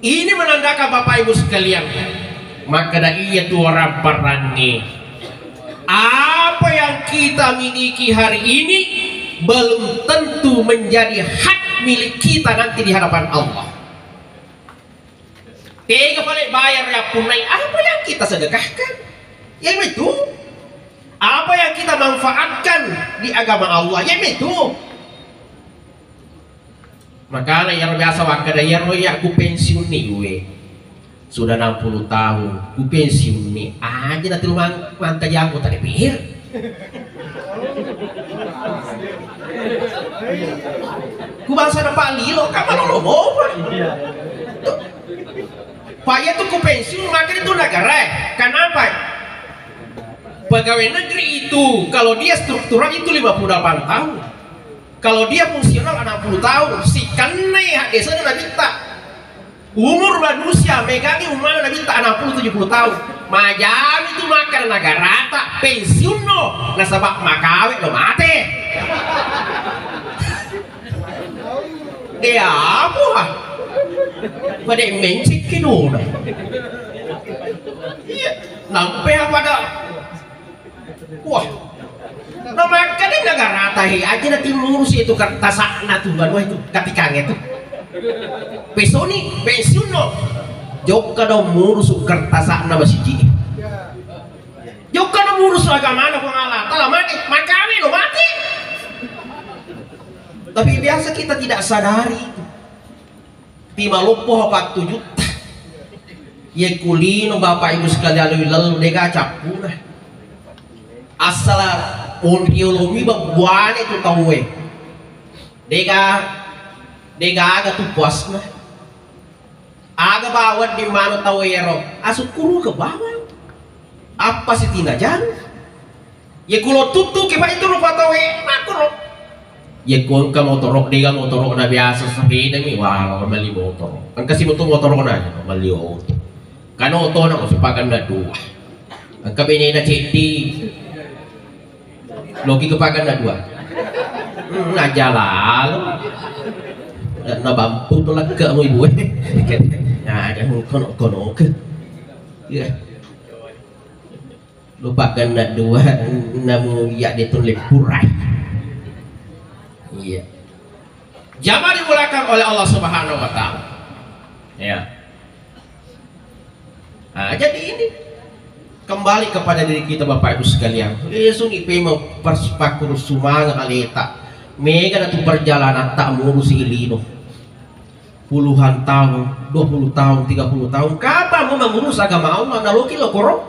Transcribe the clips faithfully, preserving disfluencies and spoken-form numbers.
Ini menandakan, Bapak Ibu sekalian, makkeda iya tu orang perangi. Apa yang kita miliki hari ini belum tentu menjadi hak milik kita nanti di hadapan Allah. Tega pale bayar ya punai apa yang kita sedekahkan? Ya itu. Apa yang kita manfaatkan di agama Allah? Ya itu. Makana iyaro biasa wakkeda, iyaro iya ku pensiunni we. Sudah enam puluh tahun, ku pensiunni. Aja nanti lu mang-, mantajang kota D P R. Ku bangsa dapat lilo, kapan lo mau, Pak? Pak, iya tuh ku pensiun, makin itu negara. Kenapa? Pegawai negeri itu, kalau dia struktural itu lima puluh delapan tahun. Kalau dia fungsional enam puluh tahun, si kenne ya desa na nabitta. Umur manusia megangi umana nabitta enam puluh tujuh puluh tahun. Majami tu makkeda nagarata pensiunno, nasaba makawe lo mate. De apa? Pada mencik ke dona. Iya, nampe apa dah? Wah, na makkeda nagarata he, aja na timurusi itu kertasakna tu, banua itu, katikangnge tu. Pesoni, pensiunno. Jokka dong murusu kertasakna masiji. Jokka dong murusu agamana Puang Allah Taala, mate, makawe lo mate. Tapi biasa kita tidak sadari itu. Timaloppo pattujutta. Ye kulino Bapak Ibu sekalian, lelu-lelu dega cappuna. Asala onriolomi babbuane tu tauwe. Dega, dega aga tu puasna. Aga bawang di mano tauwe ero. Asukkuru ke bawang. Apa sitinajang? Ye kulo tuttu ke, Pak, itu rupa tauwe, makkoro. Ye ku engka motoro, dega motoro na biasa, sepeda mi, wah, lo melli motoro. Engka si moto motoro na, melli oto. Kan oto na, sipaganna dua. Engka benena ceddi. Loki kepaganna dua. Hmm, aja lalo. Na, na bampu tu lekke mu ibu. Nah, ada kono-kono ke. Iya. Lupa ganda dua, namu iya detun lepurai. Iya. Jamaah dimuliakan oleh Allah Subhanahu wa Ta'ala. Ya. Nah, jadi ini kembali kepada diri kita, Bapak Ibu sekalian. Langsung ipema pers-, pakuru sumanga aleta. Mega na tu perjalanan tak mulu si lino. Puluhan tahun, dua puluh tahun, tiga puluh tahun. Kapan mau mengurus agama Allah? Naloki lo koro.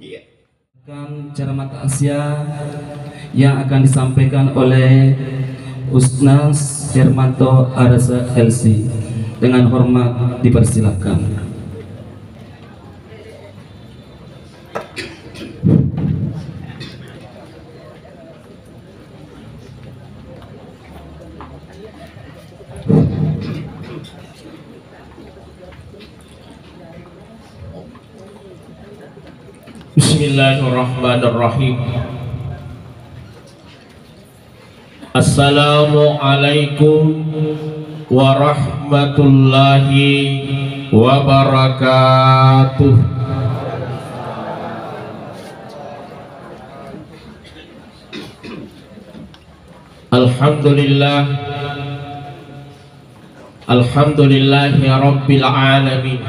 Iya. Akan ceramah takziah yang akan disampaikan oleh Ustaz Hermanto Arasa L C. Dengan hormat dipersilakan. Bismillahirrahmanirrahim. Assalamualaikum warahmatullahi wabarakatuh. Alhamdulillah. Alhamdulillahi rabbil alamin.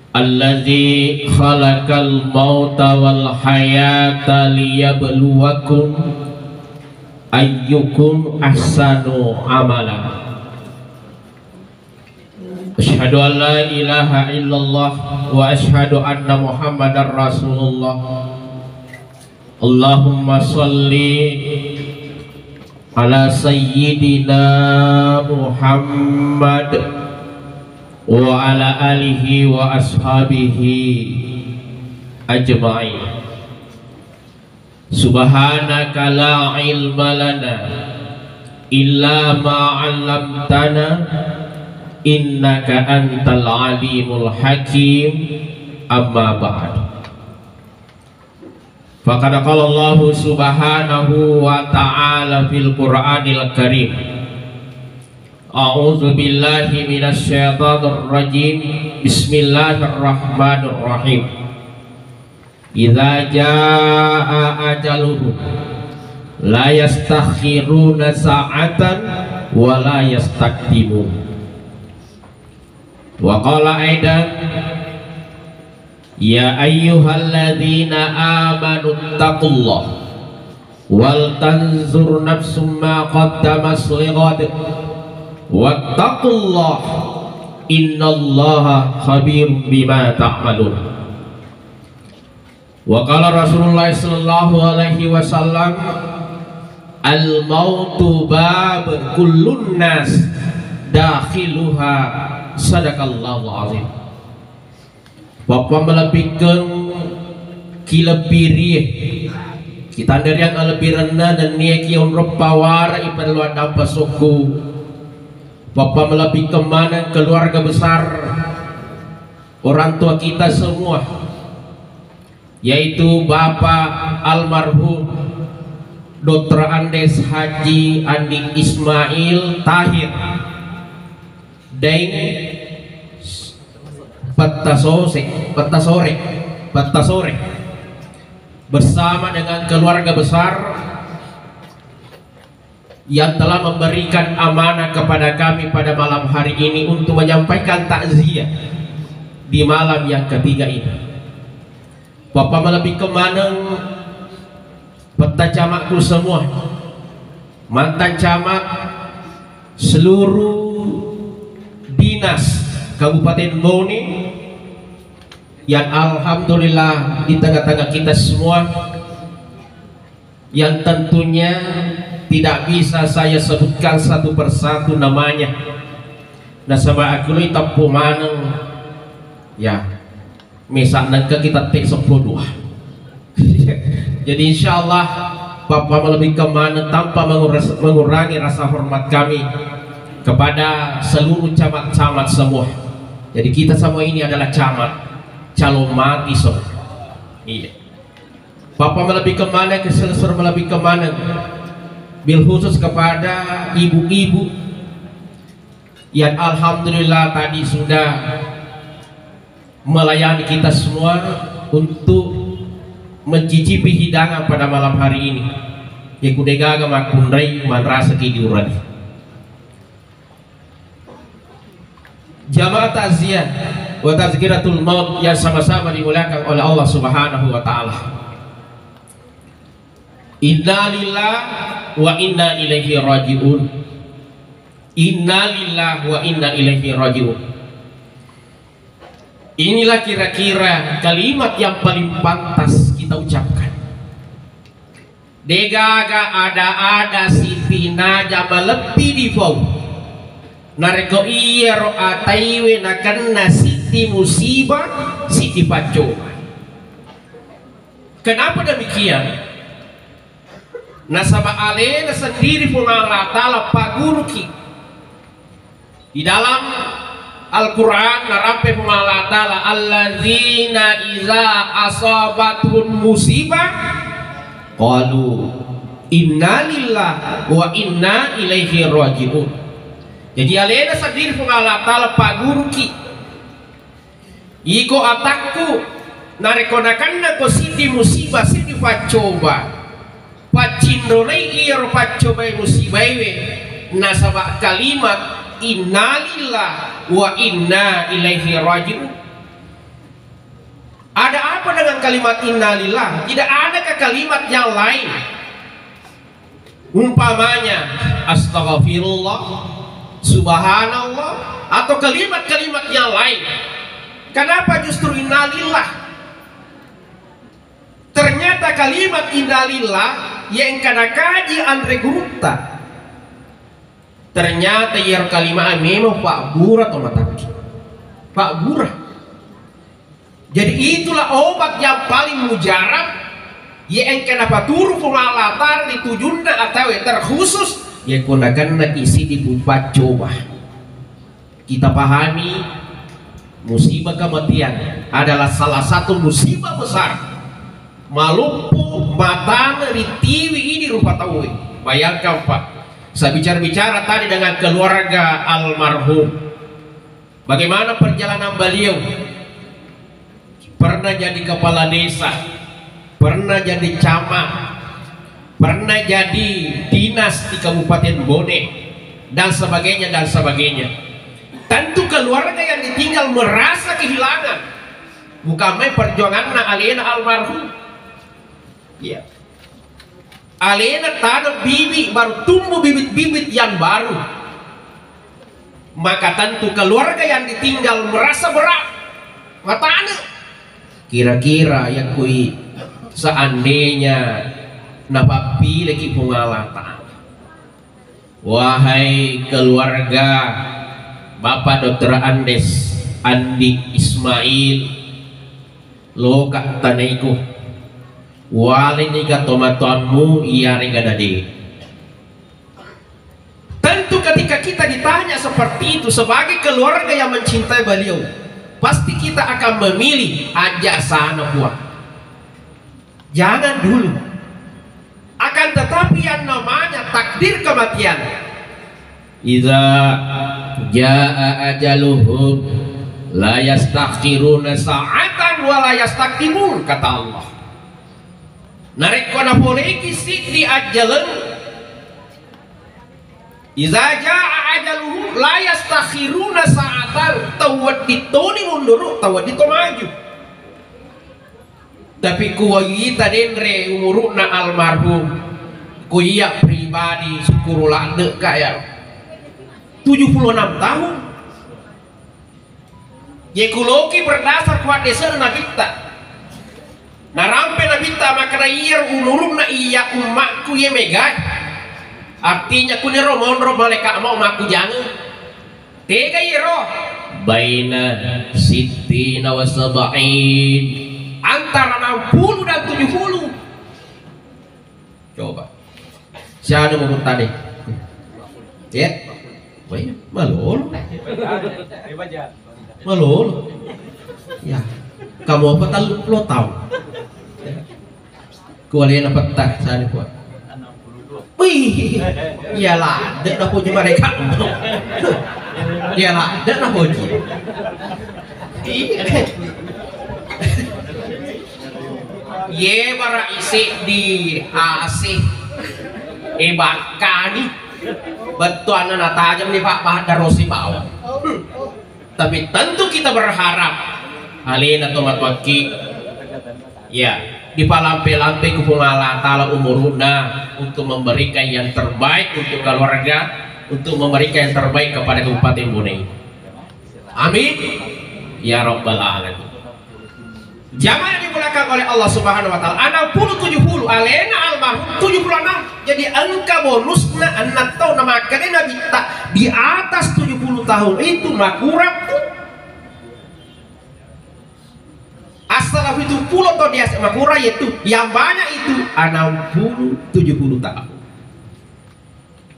Allazi khalaqal mauta wal hayata liyabluwakum ayyukum ahsanu amala. Asyhadu an la ilaha illallah wa asyhadu anna Muhammadar Rasulullah. Allahumma shalli ala sayyidina Muhammad wa ala alihi wa ashabihi ajma'in. Subhanaka la ilma lana illa ma 'allamtana innaka antal alimul hakim. Amma ba'd. Faqad qala Allahu subhanahu wa ta'ala fil Qur'anil Karim, أعوذ بالله من الشيطان الرجيم. بسم الله الرحمن الرحيم. إذا جاء أجلهم لا يستأخرون ساعة ولا يستقدمون. وقال أيضا: يا أيها الذين آمنوا اتقوا الله ولتنظر نفس ما قدمت لغد واتقوا الله إن الله خبير بما تعملون. وقال رسول الله صلى الله عليه وسلم: الموت باب كل الناس داخلها. صدق الله العظيم. Pappa malebbikkeng ki lebbirie, ki tanreriang alebbirenna nennia ki onrong pawara i perlu addampa sokku. Pappa malebbikkeng maneng keluarga besar orang tua kita semua, yaitu Bapak almarhum Doktor Andes Haji Andi Ismail Tahir Daeng Pettasose, Pettasore, Pettasore, bersama dengan keluarga besar yang telah memberikan amanah kepada kami pada malam hari ini untuk menyampaikan takziah di malam yang ketiga ini. Pappa malebbikkeng maneng petta camatku semua, mantan camat, seluruh dinas Kabupaten Bone yang alhamdulillah di tengah-tengah kita semua, yang tentunya tidak bisa saya sebutkan satu persatu namanya. Nasaba akului teppu maneng, ya, mesa nengka kita te sepuluh dua. Jadi insyaallah Pappa malebbikkeng maneng tanpa menguras-, mengurangi rasa hormat kami kepada seluruh camat-camat semua. Jadi kita semua ini adalah camat, calon mati semua. Iya. Pappa malebbikkeng maneng, keselesur malebbikkeng maneng. Bil khusus kepada ibu-ibu yang alhamdulillah tadi sudah melayani kita semua untuk mencicipi hidangan pada malam hari ini. Iku degaga makkunrai manrasa ki diurani. Jamaah takziah wa tazkiratul maut yang sama-sama dimuliakan oleh Allah Subhanahu wa taala. Innalillah wa inna ilaihi rajiun. Innalillah wa inna ilaihi rajiun. Inilah kira-kira kalimat yang paling pantas kita ucapkan. Degaga ada-ada sipinaja maleppi dipau. Narekko iyaro ataiwe nakenna siddi musibah, siddi paccoba. Kenapa demikian? Nasaba alena sendiri Puang Allah Ta'ala pagguruki. Di dalam Al-Quran narampe Puang Allah Ta'ala, "Alladzina iza asabathum musibah qalu inna lillahi wa inna ilaihi raji'un." Jadi alena sendiri Puang Allah Ta'ala pagguruki. Iko atakku, narekko nakennako siddi musibah, siddi paccoba, paccinrolai iyaro paccobae musibaiwe, nasaba kalimat innalillah wa inna ilaihi raji'un. Ada apa dengan kalimat innalillah? Tidak adakah kalimat yang lain? Umpamanya, astaghfirullah, subhanallah, atau kalimat-kalimat yang lain. Kenapa justru innalillah? Ternyata kalimat innalillah yang kada kaji anre gurutta. Ternyata iyaro kalimat memang pabbura to matakki. Pabbura. Jadi itulah obat yang paling mujarab, ye engka napaturu Puang Allah Ta'ala ri tujunna atau terkhusus, ye ko nakennaki siddi paccoba. Kita pahami musibah kematian adalah salah satu musibah besar. Maloppo matana ri tiwi idi rupa tauwe. Bayangkan, Pak, Saya bicara-bicara tadi dengan keluarga almarhum. Bagaimana perjalanan beliau? Pernah jadi kepala desa, pernah jadi camat, pernah jadi dinas di Kabupaten Bone, dan sebagainya, dan sebagainya. Tentu keluarga yang ditinggal merasa kehilangan. Bukan main perjuanganna alena almarhum. Iya. Alena tanam bibit, baru tumbuh bibit-bibit yang baru. Maka tentu keluarga yang ditinggal merasa berat. Matane. Kira-kira yang kui seandainya napappileki Puang Allah Ta'ala. Wahai keluarga Bapak Doktor Andes Andi Ismail, loka tanaiku, walenika tomatoammu iyarega dade. Tentu ketika kita ditanya seperti itu sebagai keluarga yang mencintai beliau, pasti kita akan memilih aja sana, Puang. Jangan dulu. Akan tetapi yang namanya takdir kematian, "Idza jaa ajaluhum la yastakhiruna sa'atan wa la yastaqdimun," kata Allah. Narekko napoleki siddi ajjaleng, "Idza jaa ajaluhum la yastakhiruna sa'atan," tau wedding toni munduru, tau wedding to maju. Tapi ku wita denre umuru'na almarhum, ku iya pribadi, syukur ladde ka ya, tujuh puluh enam tahun. Ye kuloki berdasar ku haddese'na Nabitta. Narampe Nabitta makkeda, "Iyaro umuru'na iya ummakku ye megai." Artinya kuniro monro malaika mau makku jange. Tega iyaro? Baina sittina wa sab'in. Antara enam puluh dan tujuh puluh. Coba. Siapa mau bertanya? Ya? Wah, iya, malolo. Malolo. Ya. Kamu apa tellung puluh tahun? Kualena petta, sani kuat. Wih, iya ladde napoji mereka. Iya ladde napoji. Iya. Ye bara isi di asih. E bakkani. Bettuanna natajeng ni Pak Bahar darosi bawang. Hmm. Tapi tentu kita berharap alena tomatoakki, ya, dipalampe-lampe ku Puang Allah Ta'ala umuru'na untuk memberikan yang terbaik untuk keluarga, untuk memberikan yang terbaik kepada Kabupaten Bone. Amin ya rabbal alamin. Jamaah yang dimuliakan oleh Allah Subhanahu wa Ta'ala, enam puluh tujuh puluh, alena almarhum tujuh puluh enam. Jadi engka bonusna enam tahun. Nah, makanya Nabitta di atas tujuh puluh tahun itu makurang tuh. Asal itu puluh atau di atas makurang, yaitu yang banyak itu enam puluh tujuh puluh tahun.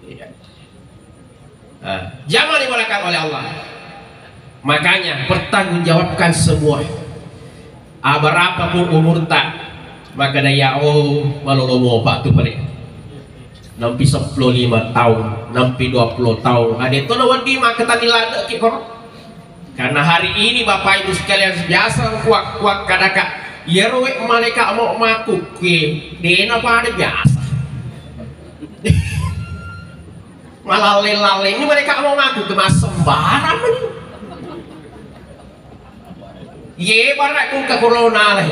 Iya. Nah, jangan dimuliakan oleh Allah. Makanya pertanggungjawabkan semua. Ah, berapapun umurta, maka daya, oh, malolo mopa tu paling. Nampi sepuluh lima tahun, nampi dua puluh tahun. Ada itu lawan di maka tadi lada ki koro. Karena hari ini Bapak Ibu sekalian biasa kuak-kuak kadaka. Yero we malaikat mau maku ke dena pada biasa. Malalle-lalle ini mereka mau ngaku ke mas sembarang ini. Ye bara ku ke corona le.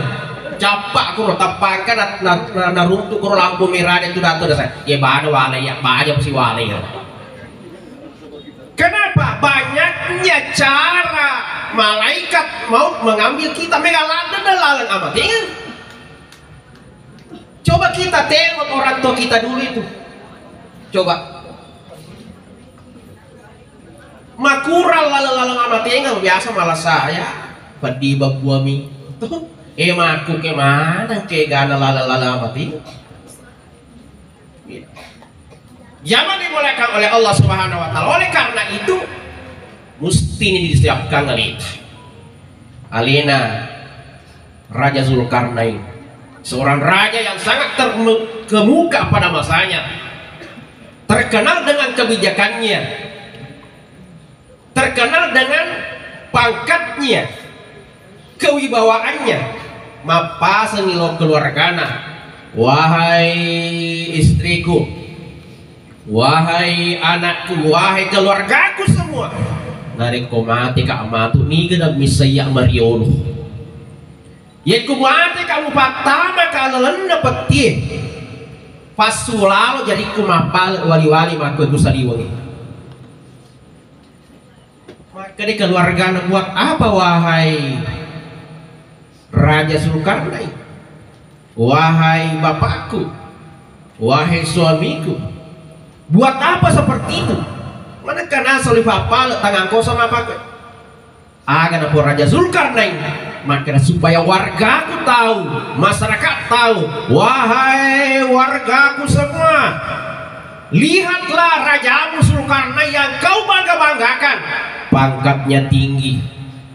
Cappa kuro tappaka na, na, na, naruntu kuro lampu merah itu datu dasa. Ye bada wale ya, baja si wale ya. Kenapa? Banyaknya cara malaikat mau mengambil kita, mega laleng dan laleng amat. Ingat? Coba kita tengok orang tua kita dulu itu. Coba. Makurang laleng-laleng amat tengok, biasa malah saya. Pedih babuami. Tuh, eh, maku ke mana ke gana laleng-laleng amat tengok. Jangan dimuliakan oleh Allah Subhanahu wa Ta'ala. Oleh karena itu, mesti ini disiapkan alena. Alena Raja Zulkarnain, seorang raja yang sangat terkemuka pada masanya. terkenal dengan kebijakannya, terkenal dengan pangkatnya, kewibawaannya. Mappasengi lao keluargana, "Wahai istriku, wahai anakku, wahai keluargaku semua, narekko mateka matu, niga namissai iya mariolo? Yekko mateka mupattama ka lalenna pettie, passulalo jarikku mappale wali-wali makkoe kusaliwengi." Makkeda keluargana, "Buat apa, wahai Raja Zulkarnain? Wahai bapakku, wahai suamiku, buat apa seperti itu? Manakka naseng ripappale tangang kosong apa kowe?" Aga napau Raja Zulkarnain? Makkeda, "Supaya wargaku tahu, masyarakat tahu, wahai wargaku semua, lihatlah rajamu Zulkarnain yang kau bangga-banggakan. Pangkatnya tinggi,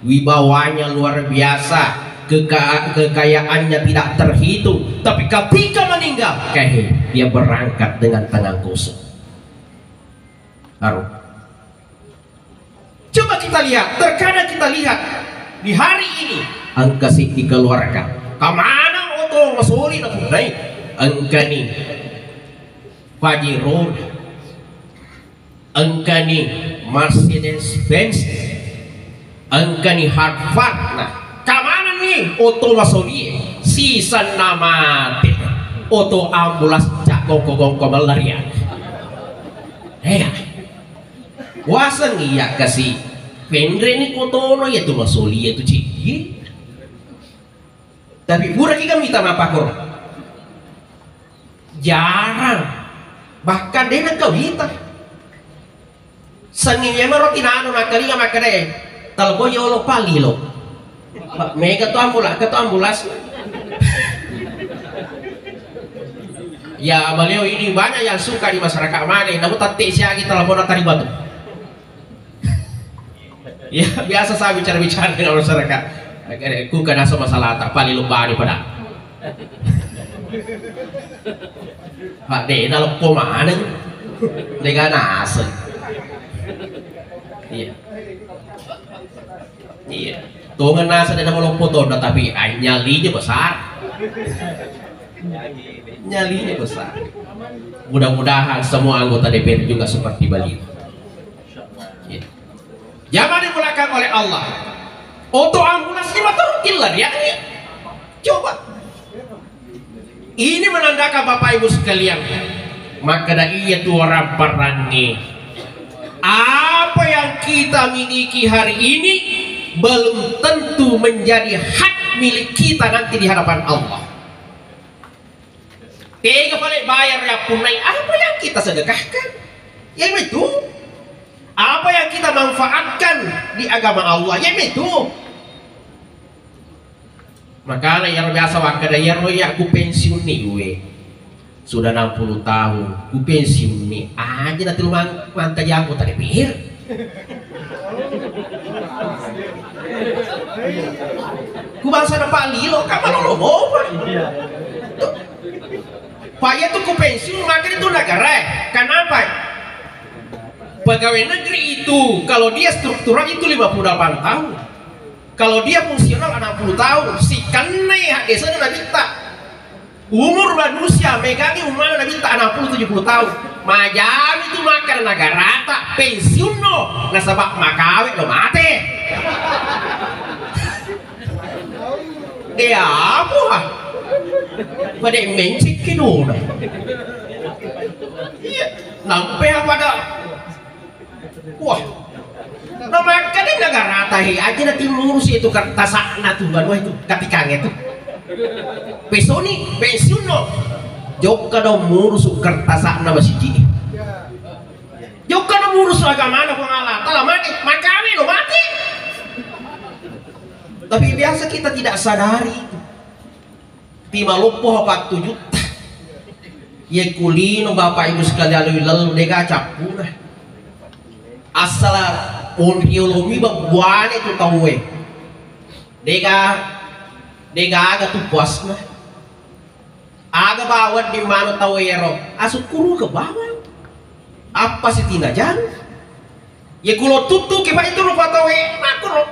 wibawanya luar biasa, keka-, kekayaannya tidak terhitung. Tapi ketika meninggal, kehe, dia berangkat dengan tangan kosong." Baru. Coba kita lihat, terkadang kita lihat di hari ini, engka siddi keluarga, kamana oto masoli na punnai, engkani Pajero, engkani Mercedes Benz, engkani Harvard. Nah, kamana ni oto masoli? Sisenna mate oto ambulans, cak gongko-gongko mellarian. Eh, Waseng iya kasi penre ni kotono iya tu masoli iya tu ciddi. Tapi pura ki kami tama pakor. Jarang. Bahkan dena kawita. Sangi memang roti nano nakkalinga makkeda, "Talbo yolo pali lo." Mega tu ambula-, ke tu ambulas. Ya, beliau ini banyak yang suka di masyarakat mana, namu tatte siagi telepon tadi batu. Ya, biasa saya bicara-bicara dengan masyarakat. Akhirnya, ku kena sama salah tak paling lupa pada. Pak de, dalam pemana? Dengan asal. Iya. Iya. Tongen nasa dena maloppo tonna, tapi, ah, nyalinya besar. Nyalinya besar. Mudah-mudahan semua anggota D P R juga seperti beliau. Iya. Jangan dimulakan oleh Allah. Oto ambulans lima tahun killer ya. Coba. Ini menandakan Bapak Ibu sekalian, makkeda iya tu orang perangi. Apa yang kita miliki hari ini belum tentu menjadi hak milik kita nanti di hadapan Allah. Tega pale bayar ya punnai apa yang kita sedekahkan? Ya itu. Apa yang kita manfaatkan di agama Allah? Ya itu. Makana iyaro biasa wakkeda, iyaro iya ku pensiun ni we. Sudah enam puluh tahun, ku pensiun ni. Aja nanti lu mang-, mangka jago tadi pihir. Ku bangsa na palilo, ka malolo mopa. Tuh. Pak, iya tuh ku pensiun, makanya itu negara. Kenapa? Pegawai negeri itu, kalau dia struktural itu lima puluh delapan tahun. Kalau dia fungsional enam puluh tahun, si kenne hak desa na nabitta. Umur manusia megangi umur nabitta enam puluh tujuh puluh tahun. Majami tu makkeda nagarata pensiun no, nasaba makawe lo mate. De apa? Pada mencik ke dona. Iya, nampe apa dah? Wah, na makkeda nagarata he aja na timurusi itu kertasakna tu, anu itu, katikangnge tu. Pesoni, pensiun no. Jokka do murusu kertasakna masigi. Jokka do murusu agamana Puang Allah Taala, mati, makame lo mati. Tapi biasa kita tidak sadari itu. Timaloppo patujutta. Ye kulino Bapak Ibu sekalian, lelu-lelu dega cappuna. Asala onriolomi babbuane tu tauwe. Dega, dega aga tu puasna. Aga bawang di mano tauwe ero. Asukuru ke bawang. Apa sih tinajang? Ye kulo tuttu ke, Pak, itu rupa tau, eh, makro.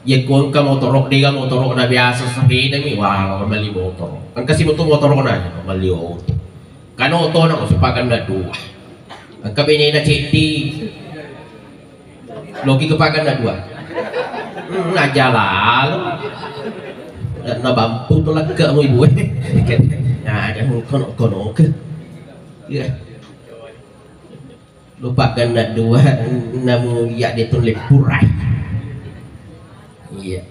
Ye ku engka motoro, dega motoro na biasa, sepeda mi, wah, lo melli motoro. Engka si moto motoro na, melli oto. Kan oto na, sepakan na dua. Engka bene na ceddi. Loki kepakan na dua. Hmm, aja lalu. Na, na bampu tu lekke mu ibu. Nah, ada kono, kono ke. Ya. Lupa ganda dua, namu ya dia tu lepurai. Iya.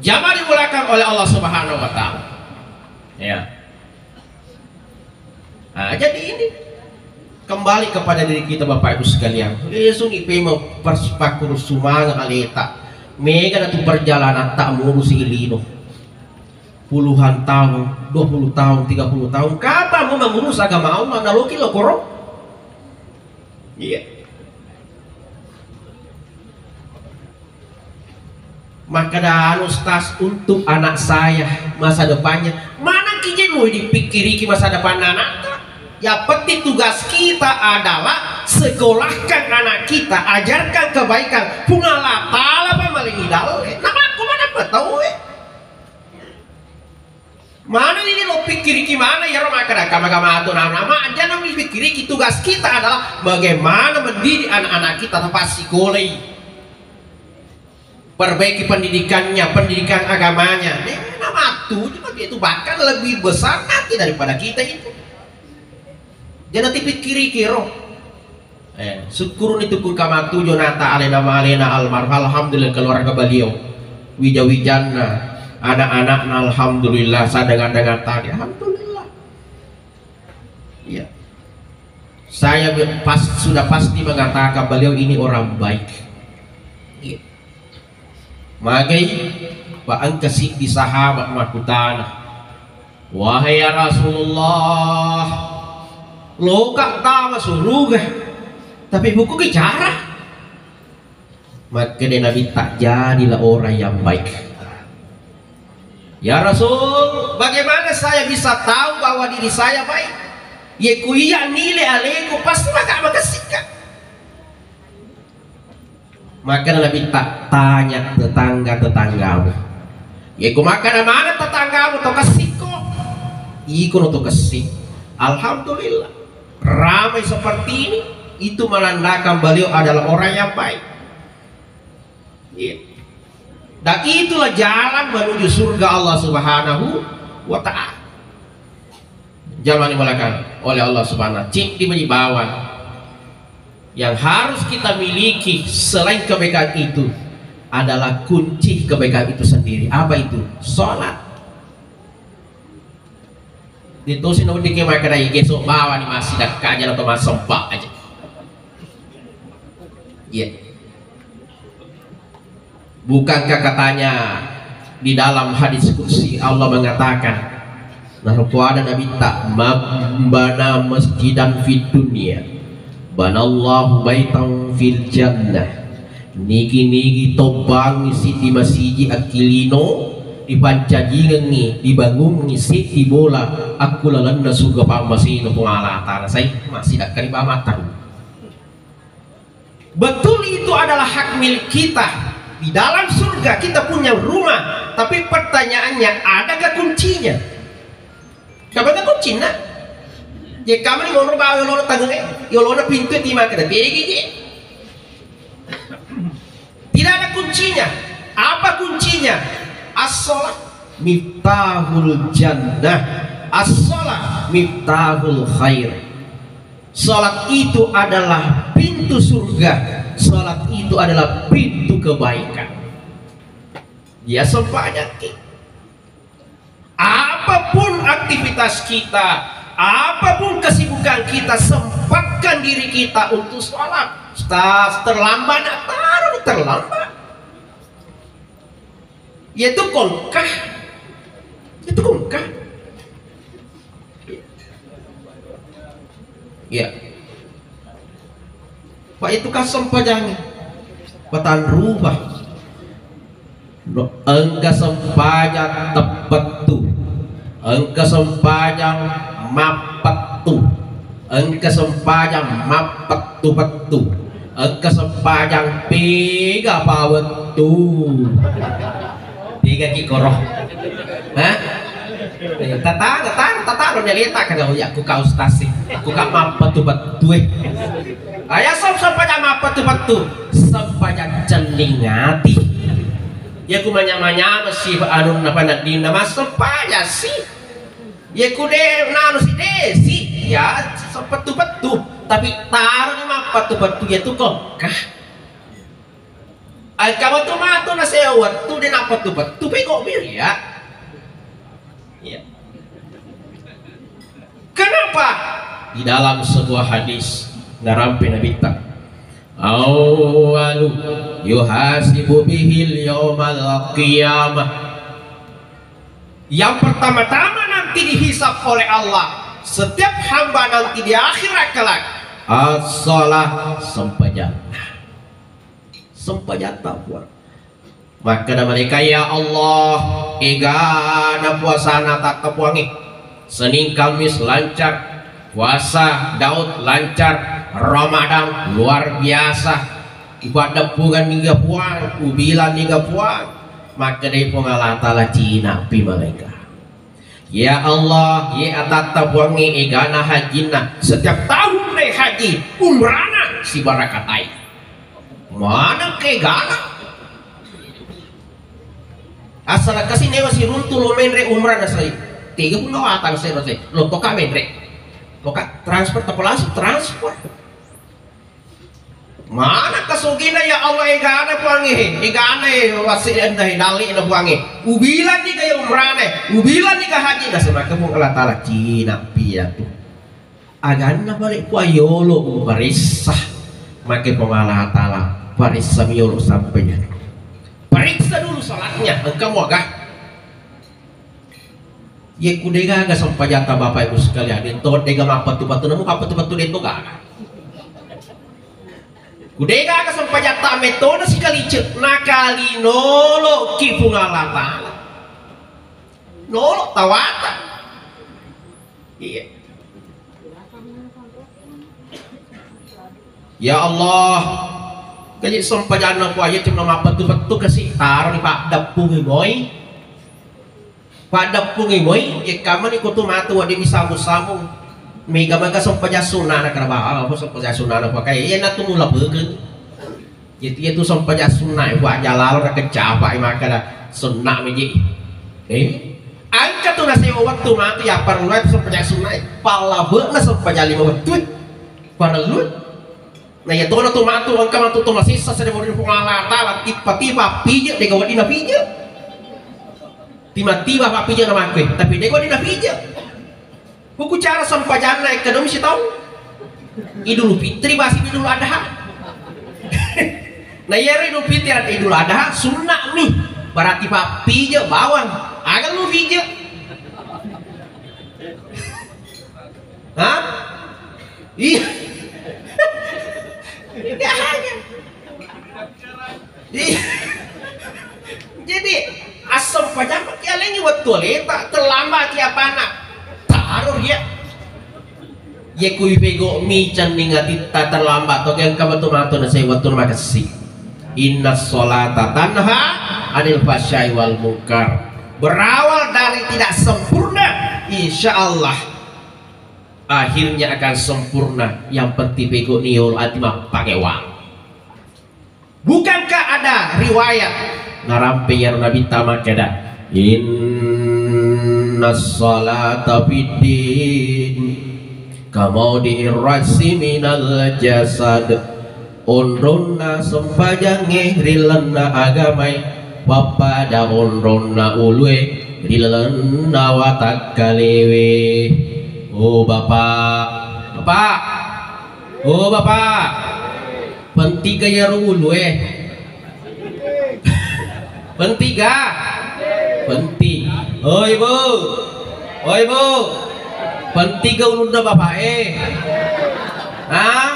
Jamaah dimulakan oleh Allah Subhanahu wa Ta'ala. Ya. Nah, jadi ini kembali kepada diri kita, Bapak Ibu sekalian. Langsung ipema pers-, pakuru sumanga aleta. Mega na tu perjalanan tak mulu si ilino. Puluhan tahun, dua puluh tahun, tiga puluh tahun. Kapan mau mengurus agama Allah? Naloki lo koro. Iya. Maka dah, anu, Ustaz, untuk anak saya, masa depannya, mana kijin mau dipikiriki masa depan anaknya? Yang penting tugas kita adalah sekolahkan anak kita, ajarkan kebaikan. Pun Allah Ta'ala apa maling idal. Nama aku mana apa tahu, eh? Mana ini lo pikiriki mana ya, Roma, kada kama-kama tu nama-nama aja nang dipikiriki. Tugas kita adalah bagaimana mendidik anak-anak kita tepat sikolai. Perbaiki pendidikannya, pendidikan agamanya. Ini nama tu, cuma dia itu bahkan lebih besar nanti daripada kita itu. Jadi nanti pikiri kiro. Eh, syukuruni tu ku kamatu jonata alena malena almarhum. Alhamdulillah, keluarga beliau. Wija-wijanna, anak-anakna, alhamdulillah, saya dengar-dengar tadi. Alhamdulillah. Iya. Saya be-, pas-, sudah pasti mengatakan beliau ini orang baik. Iya. Magai, pa engka siddi sahabat makkutana, "Wahai ya Rasulullah, loka tama suruga, tapi buku bicara." Makkeda Nabi, "Tak jadilah orang yang baik." "Ya Rasul, bagaimana saya bisa tahu bahwa diri saya baik? Ye ku iya nilai aleku, pasti maka makasika." Maka Nabi, "Tak tanya tetangga-tetanggamu. Ye ku maka mana tetanggamu to kesiko, iko no to kesik." Alhamdulillah, ramai seperti ini, itu menandakan beliau adalah orang yang baik. Iya. Dan itulah jalan menuju surga Allah Subhanahu wa Ta'ala. Jalan yang dimuliakan oleh Allah Subhanahu, cik di bawah. Yang harus kita miliki selain kebaikan itu adalah kunci kebaikan itu sendiri. Apa itu? Sholat. Itu sih nanti kita makan aja, gesok bawah nih, masih dah kaja atau masuk aja. Iya. Bukankah katanya di dalam hadis qudsi Allah mengatakan, nah, ko ada Nabi tak, "Man bana masjidan fid dunya, banallahu baitan fil jannah." Nigi-nigi tobbangi siddi masiji akkilino, dipancajingengi, dibangungi siddi bola akkulalenna surga pammasena Puang Allah Ta'ala. Sai, masih dakkani bamataru. Betul, itu adalah hak milik kita. Di dalam surga kita punya rumah, tapi pertanyaannya, adakah kuncinya? Kapan kuncinna? Jadi kamu ni monro bawa yolona tangengnge, yolona pintu di maka ada tegi. Tidak ada kuncinya. Apa kuncinya? As-shalah miftahul jannah. As-shalah miftahul khair. Salat itu adalah pintu surga. Salat itu adalah pintu kebaikan. Dia sempajang ki. Apapun aktivitas kita, apapun kesibukan kita, sempatkan diri kita untuk salat. Ustaz, terlambat, nak taruh terlambat. Yaitu kongkah. Itu kongkah. Ya. Pak, itu kan sempajang. Patan rupa. No, engka sempajang teppettu. Engka sempajang mappettu. Engka sempajang mappettu-pettu. Engka sempajang pega pawettu. Pega ki koro. Hah? Eh, tata, tata, tata, lo nyaleta kada, oh ya, aku kau stasi. Aku kak mappettu-pettu, eh. Aya som sempajang mappettu-pettu. Sempajang cenning ati. Ya ku manya-manya masi anunna panaddinna massempajang si. Ye ku de nanu si desi, ya, sepettu-pettu. Tapi taroni mappettu-pettu ya tu kongka. Engka matu-matu na sewa wettu de nappettu-pettu, pegau mi ria. Iya. Kenapa? Di dalam sebuah hadis narampe Nabitta, "Awwalu yuhasibu bihil yaumal qiyamah." Yang pertama-tama nanti dihisab oleh Allah setiap hamba nanti di akhirat kelak, as-shalah, sempajang. Sempajang tapuang. Makkeda mereka, "Ya Allah, egana puasana takkapuangi. Senin Kamis lancar, puasa Daud lancar, Ramadan luar biasa. Upaddeppungan niga puang, ubilang niga puang." Makkedai Puang Allah Ta'ala, "Cina pi malaika. Ya Allah, ye atatta puangnge egana hajinna, setiap tahun de haji, umrana sibarakatai. Maneng ke egana." Asal kasi newa siruntu lo menre umrah na sai. Tiga puluh watang sai lo sai. Lo toka menre. Toka transfer, tapi langsung transfer. Mana kasogina, ya Allah, egana puangnge, egana wasi enda dali na puangnge. Ubilang ni kaya umrane, ubilang ni ka haji, na semaka Puang Allah Ta'ala, "Cina pi ya tu. Aganna balik puang yolo uparessa." Make Puang Allah Ta'ala, "Paressa mi yolo sampai ya. Periksa dulu salatnya, engka muaga." Ye ku degaga sempajatta Bapak Ibu sekalian, itu dega mappettu-pettu, namu mappettu-pettu de to gaga. Ku degaga sempajatta metona sikalice, nakalinolo ki Puang Allah Ta'ala. Nolo tawata. Iya. Ya Allah, kaji sempajanna ku aja cuma mappettu-pettu kasi, taro di paddeppungi moi. Paddeppungi moi, ye kamani kutu matu wadi misamu-samu. Mega-mega sempajang sunnana karaba, apa sempajang sunnana pakai? Iya natu mula bege. Jadi itu sempajang sunnah, ibu aja lalu ke capa makana sunnah meji. Eh, angka tu nasi wettu matu ya perlu itu sempajang sunnah. Pala bena sempajang lima wettu. Perlu. Nah, ya tona tu matu, engka matu tu masissa sede bodi Puang Allah Ta'ala, tiba-tiba pije, dega wadina pije. Tiba-tiba pappije na makku, tapi dega wadina pije. Huku cara sempajanna ekka dong sitau. Idul Fitri basi Idul Adha. Nah, iya Idul Fitri dan Idul Adha sunnah mi. Berarti pappije bawang. Aga lu pije? Hah? Iya. Iya. Iya. Jadi, asam pajama ki alengi wettu aleta, terlambat ki apana. Taruh ya. Ye kui pego mi cenning atitta terlambat to, engka matu-matu na sai wettu makessi. Inna sholata tanha anil fahsyai wal munkar. Berawal dari tidak sempurna, insya Allah akhirnya akan sempurna. Yang penting pego niol ati mappake wang. Bukankah ada riwayat narampe iyaro Nabitta makkeda, "Inna salata fiddin kamaudi irrasi minal jasad." Onronna sempajangnge ri lalenna agamae pappada onronna ulue ri lalenna watakkalewe. Oh bapak, bapak, oh bapak, Pentiga iyaro ulue. Pentiga. Penting. Oi bu, oi bu, pentiga ulunna bapak e. Hah?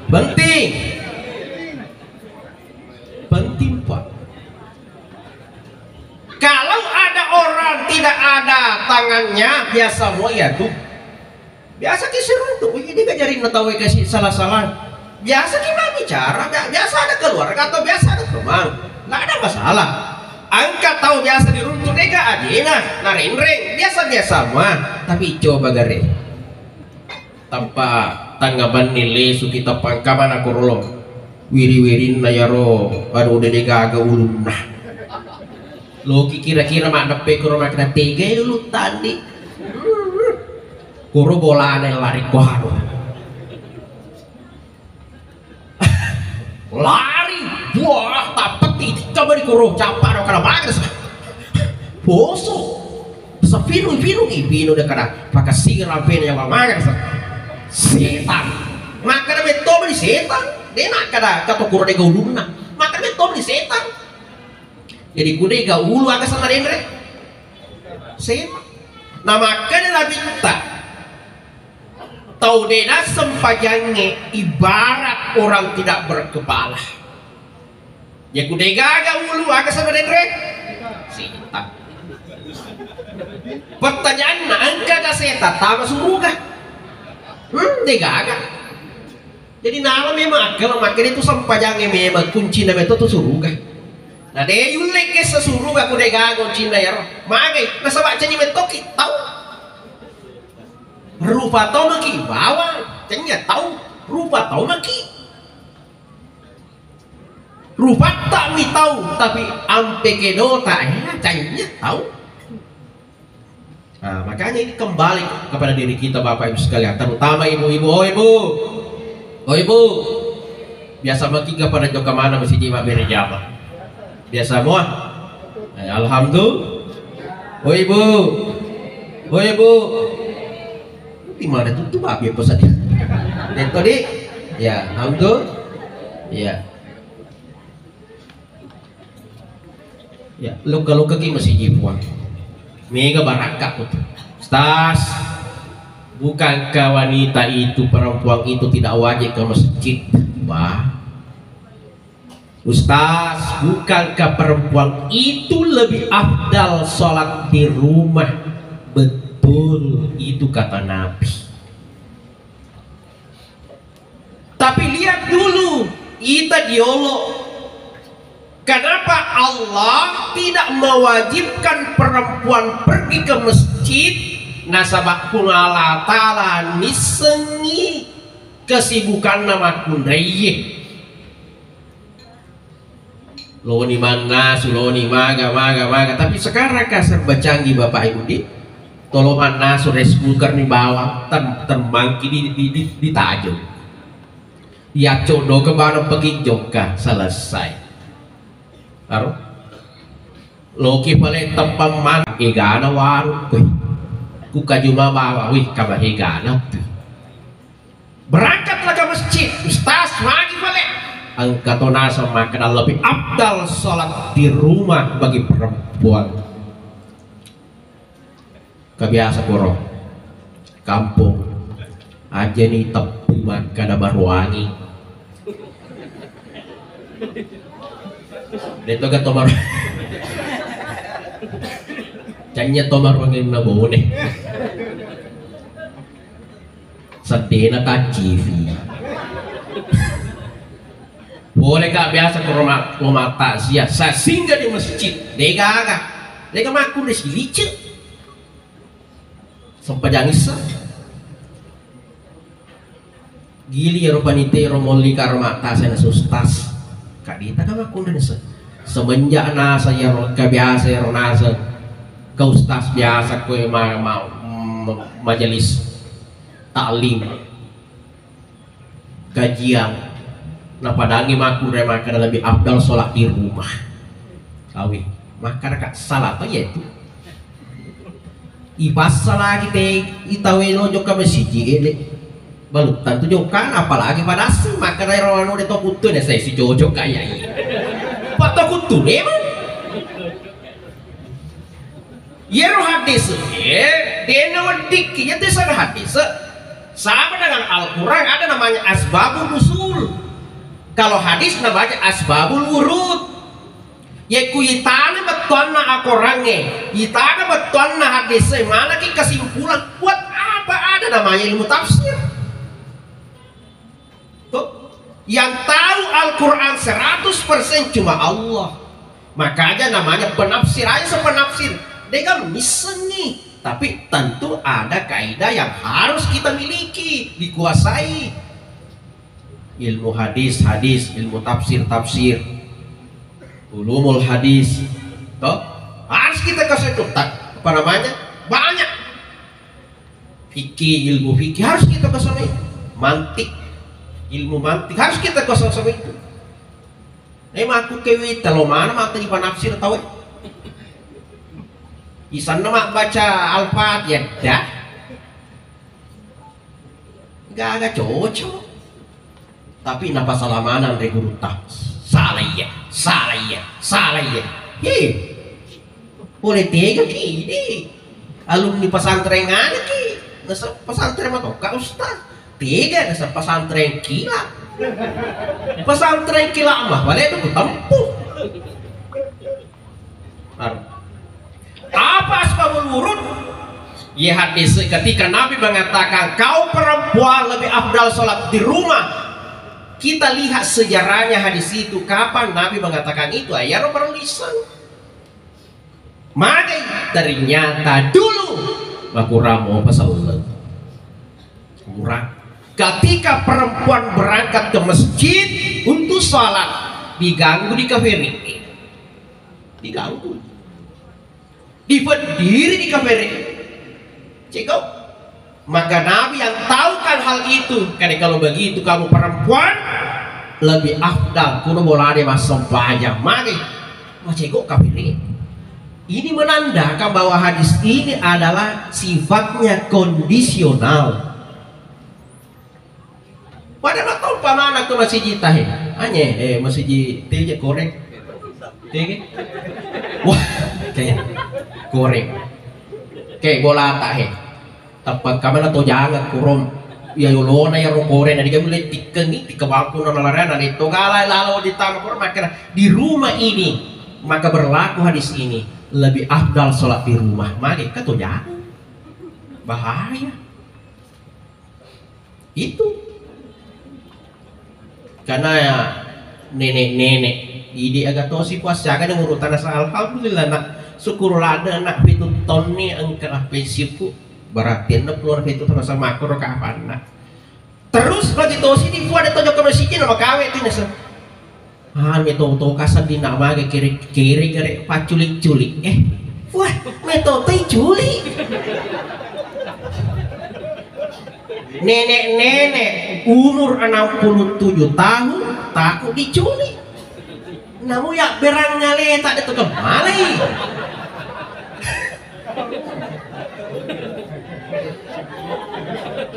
Penting. Penting pak. Kalau ada orang tidak ada tangannya, biasa mau ya tuh. Biasa ki siruntu, wih, ini kajarin na tau kasi salah-salah. Biasa ki mami cara, bia- biasa ada keluarga atau biasa ada teman, nggak ada masalah. Angka tau biasa diruntu dega adina, narenreng, biasa-biasa mah. Tapi coba gare. Tanpa tanggapan nilai suki tapangkaman aku rolo. Wiri-wirinna yaro, aduh, udah dega aga ulunna. Loki kira-kira mak deppe kuro mak tega ulun tandi. Kuro bolana lari kuaro. Lari, buah, tapeti, coba di kuro, capa, no, kada bagus. Poso. Sapinu, pinu, pinu de kada. Pakasira pena yang mamangan. Setan. Maka da metto di setan. De makkada, kato kuro de gaulunna. Maka da metto di setan. Jadi kude gaulu aga sama denre. Setan. Nah, makanya Nabi kita Tau de nasempajangnge ibarat orang tidak berkepala. Ya kude gaga ulu aga sama denre? Setan. Pertanyaanna, engka ga setan tama suruga? Hmm, de gaga. Jadi nala memang akal makanya itu sempajangnge memang kuncina betul tuh suruga. Nah, de yulle ke sesuruga kude gaga kuncina ya roh. Magai, nasaba cenyi betul ki tau. Rupa tau maki bawang, cengnya tau, rupa tau maki. Rupatta mi tau, tapi ampe kedota, eh, cengnya tau. Nah, makanya ini kembali kepada diri kita, Bapak Ibu sekalian, terutama ibu-ibu. Oh, ibu. Oh, ibu. Biasa maki ga pada jokka mana masih jima bere jama. Biasa mua. Eh, alhamdulillah. Oh, ibu. Oh, ibu. Di mana tuh, tuh babi apa saja? Itu di. Ya, alhamdulillah. Ya. Ya, luka-luka ki masih jipuang. Mega barakka tu. Stas, bukankah wanita itu, perempuan itu tidak wajib ke masjid? Bah. Ustaz, bukankah perempuan itu lebih afdal sholat di rumah? Betul, itu kata Nabi. Tapi lihat dulu, ita diolo. Kenapa Allah tidak mewajibkan perempuan pergi ke masjid? Nasaba Puang Allah Ta'ala nissengi kesibukanna makkunraiye. Loni mannasu, loni maga, maga, maga. Tapi sekarang kan serba canggih, Bapak Ibu, di tolo mannasu, rice cooker ni bawang, tem- temmangki di, di, di, ditajung. Iya codo ke bano pegi jokka, selesai. Aro? Loki pale tepang man, egana warung, weh. Ku kajuma bawang, wih, kaba egana tu. Berangkatlah ke masjid, Ustaz, magi pale. Engka to naseng makkeda lebih afdal salat di rumah bagi perempuan. Kebiasa koro kampung aja ni teppu makkeda baruangi. Deto ga tomar. Canya tomar wangenna bone. Seddena tacifi. Boleh kak biasa ke rumah, rumah takziah. Saya singgah di masjid. Degaga. Dega makku di silice. Sempajang issa. Gili ero panitia ero molli karo mattasa na sustas. Kadita ka makkunreng se-, semenjak nasa ero kabiasa ero nasa ka ustas biasa koe ma-, ma-, ma-, majelis taklim. Kajian. Napadangi makkunrai makkeda lebih afdal sholat di rumah. Awi, makkeda kak salah apa ya itu? Ipassa lagi te itawe lo jokka masiji ele. Balu tentu jokka, apalagi padassi makkeda ero anu de to kuttu ne saya si cocok kayak ini. Pak to kuttu memang. Iyaro hadis, eh, dena weddikki, iya tesana hadis. Sama dengan Al-Quran, ada namanya asbabun nuzul. Kalau hadis namanya asbabul wurud. Ye ku itana bettuanna akorangnge, itana bettuanna hadis, manaki kesimpulan, buat apa Apa ada namanya ilmu tafsir? Tuh, yang tahu Al-Quran seratus persen cuma Allah. Makanya namanya penafsir. Aja sepenafsir. Dia kan missengi. Tapi tentu ada kaidah yang harus kita miliki, dikuasai. Ilmu hadis, hadis, ilmu tafsir, tafsir, ulumul hadis. Toh? Harus kita kasih itu. Tak, apa namanya? Banyak. Fikih, ilmu fikih harus kita kasih itu. Mantik, ilmu mantik harus kita kasih itu. Eh, makku kewi telo mana mata di panafsir tahu? Isanna mak baca Al-Fatihah dah. Gaga cocok. Tapi napa salah manang ri gurutta? Salah iya, salah iya, salah iya. Hi. Boleh tega ki ini. Alumni pesantren ada ki. Nasa pesantren mah toka ustaz. Tega nasa pesantren kilat. Pesantren kilat mah boleh itu tempuh. Ar-, apa asbabul wurud? Ya hadis ketika Nabi mengatakan kau perempuan lebih afdal sholat di rumah. Kita lihat sejarahnya hadis itu, kapan Nabi mengatakan itu? Ayaro perlu iseng. Magai ternyata dulu makuramo pasal kurang. Ketika perempuan berangkat ke masjid untuk sholat, diganggu di kafiri. Diganggu. Dipediri di kafere. Ceko. Maka Nabi yang tahukan hal itu, karena kalau begitu kamu perempuan lebih afdal kuno bolade massempajang mage. Maceko kafere. Ini menandakan bahwa hadis ini adalah sifatnya kondisional. Pada matau pamana ke masiji tahe. Anye, eh, masiji teje korek. Tege. Wah, kayak korek. Kayak bola tahe. Tappa kamana to jangan kurom. Ya yolona ya rokore na digamu le tikkengi tikke bangku na nalarana na to gala lalo ditama kurom makkena di rumah ini maka berlaku hadis ini lebih afdal sholat di rumah. Mage ka to jangan. Bahaya. Itu. Karena ya nenek-nenek, idi aga tosi puasa, aga yang urutan asal alhamdulillah nak syukur lada nak pitu tonni engka pensiunku. Berarti anda keluar pitu tahun sama aku kapan nak. Terus bagi tosi di puasa ada tojok ke masjid nama kawe itu nasa. Ah, metau-tau kasar di nak mage kere-kere gare pacculi-culi. Eh, wah, metau-tau culi. Nenek-nenek umur enam puluh tujuh tahun takut diculi. Namu ya berang ngale tak ada tukang malai.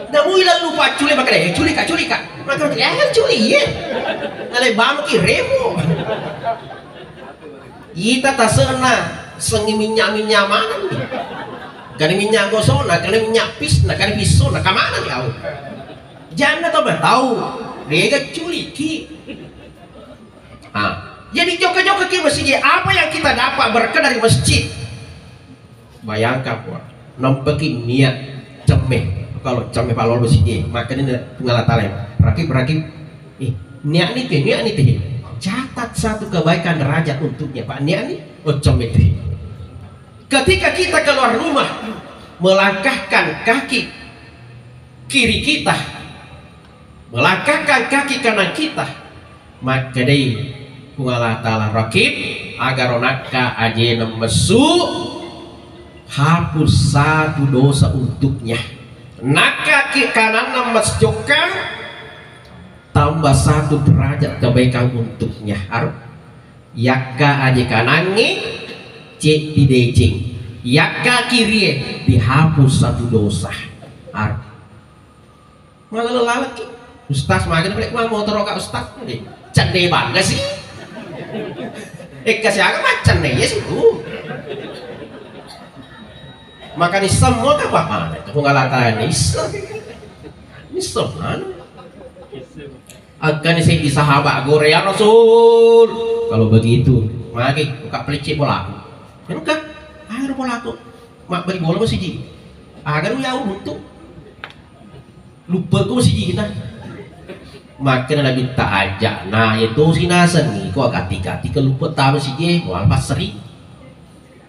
Namu ilang lupa culi makanya, eh, culi kak, culi kak. Maka, eh, culi, iya. Ngalai bamki remo. Ita tasena sengi minyak-minyak mana nih? Kali minyak gosona, kali minyak pis, nah kali pisona, kamana nih au? Jangan tau tahu, dega culi ki. Ah, jadi jokka-jokka ki masjid, apa yang kita dapat berkah dari masjid? Bayangkan, Pak, nampaki niat cemme. Kalau cemme palolo siji, makanya ne pengala talai. Rakib, rakib. Eh, niat nih teh, niat nih teh. Catat satu kebaikan derajat untuknya, Pak. Niat nih, oh cemme teh. Ketika kita keluar rumah, melangkahkan kaki kiri kita, melangkahkan kaki kanan kita, makkedai Puang Allah Ta'ala, rakib, agaro nakka ajena messu, hapus satu dosa untuknya. Nakka ki kananna mesjokka, tambah satu derajat kebaikan untuknya. Aro yakka aje kanangnge, ceddi deceng. Yakka kirie, dihapus satu dosa. Aro. Malah lalaki. Ustaz, maga boleh mau motor kak Ustaz? Eh, cende bangga sih. Eh, kasih aga macam nih ya sih bu. Makanya semua kan apa mana? Aku nggak lata ini semua. Ini semua. Akan saya di sahabat gore ya Rasul. Kalau begitu, magi buka pelicin bolaku. Kan kan? Ayo bolaku. Mak beri bola masih di. Agar ya untuk. Lupa ko masijina. Makanya Nabi tak ajak. Nah, itu si naseng iko gati-gati ke lupa tahu sih, mual pasri.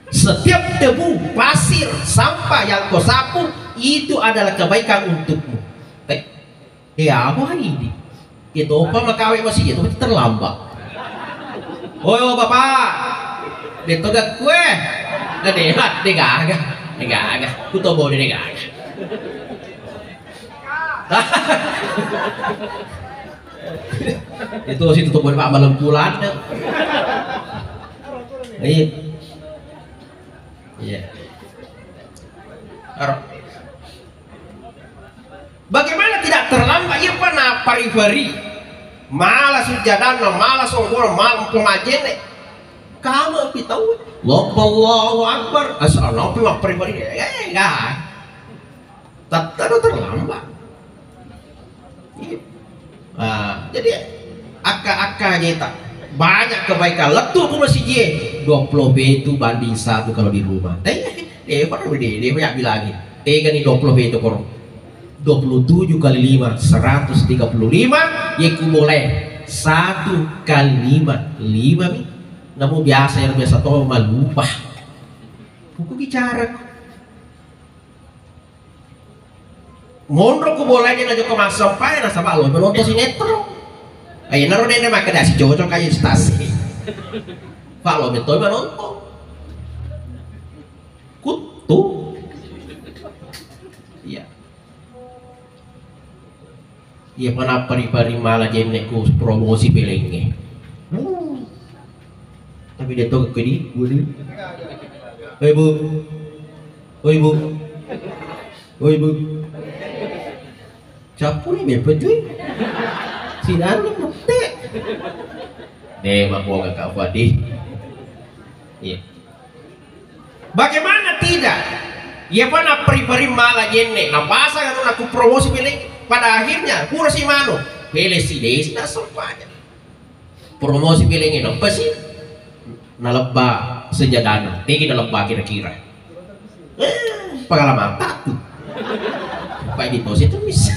Setiap debu, pasir, sampah yang kau sapu, itu adalah kebaikan untukmu. Eh, eh, apa ini? Itu apa makawe masih itu terlambat. Oh, bapak, betul gak kue? Ada, ada gaga, ada gaga. Kutobo ada gaga. Itu situ tuh, Pak, malam pulang. Iya. Iya. Aro. Bagaimana tidak terlambat? Iya, Pak, na pari-pari. Mala sujjadanna, mala songgona, mala pemajene. Kamu pi tau. Allahu Akbar. Assalamualaikum, pari-pari. Eh, enggak. Tattaro terlambat. Iya. Ah, jadi akka-akka aja tak banyak kebaikan. Lettu ku masijie dua puluh pitu banding satu kalau di rumah. Eh, eh, pada dia, dia banyak bilangin. Tega nih dua puluh pitu koro. Dua puluh tujuh kali lima, seratus tiga puluh lima, ya ku boleh satu kali lima, lima mi. Namu biasa yang biasa to malupa. Buku bicara. Monro ku boleh dia najoko massempajang nasaba lo menonton sinetron. Ayo naro dene makkeda si cocok aja stasi. Pak lo betul menonton. Kuttu. Iya. Iya, panappa ri pari mala jenne ku promosi pelengnge. Wuh. Tapi dia tahu ke di, Bu, di. Oi, Bu. Oi, Bu. Oi, Bu. Campuri me pejui. Sinanu mette. Deh, makuang Kak Fadi. Iya. Bagaimana tidak? Iya, apa na peri-peri mala jenne, napasang anu, naku promosi pele. Pada akhirnya pura si manu pele si desi na sempajang. Promosi pele nge nampa si nalebba sejadana, tegi nalebba kira-kira. Eh, pengalaman tak tuh. Pak di pos itu bisa.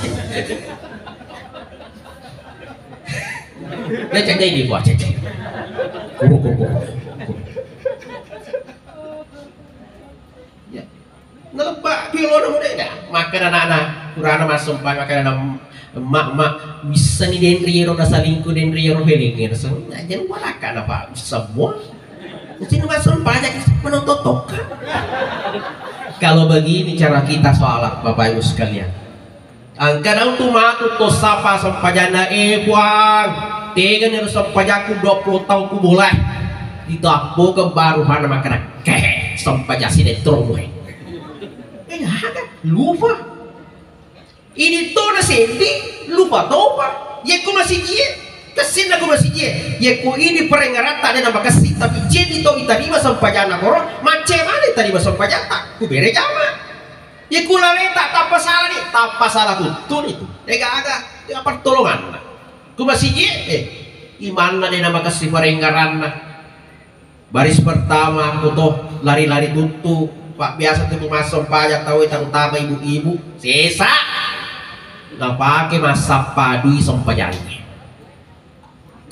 Dia cek di bawah cek. Kuru, kuru, kuru. Ya. Nalebba pilona muda dah. Makan anak-anak, kurana masuk pak makan anak emak-emak bisa nih denri ro nasalingku denri ro feeling ro sengaja walaka na pak semua. Sini masuk banyak menonton toka. Kalau begini cara kita sholat, Bapak Ibu sekalian. Angkana tu matu to sapa sempajanna, eh, Puang, tegani ro sempajakku dua puluh tahun ku boleh. Ditappokeng baru hana makkeda, kehe, sempajang sinettro muhe. Eh, aga, lupa. Ini to na sendi, lupa topa. Ye ku masijie, kessinna ku masijie. Ye ku ini perengaratta de na makessi, tapi jeni to itarima sempajanna koro, macce male itarima sempajatta, ku bere jama. Iku laleta tappa sala ni, tappa sala tuttu ni tu. Ega aga, ya pertolonganna. Ku masigi, eh, imanna de na makessi parenggaranna. Baris pertama aku to lari-lari tuttu. Pak biasa tu masong paja tau, terutama ibu-ibu. Sesa. Napake massappa dui sempajangnge.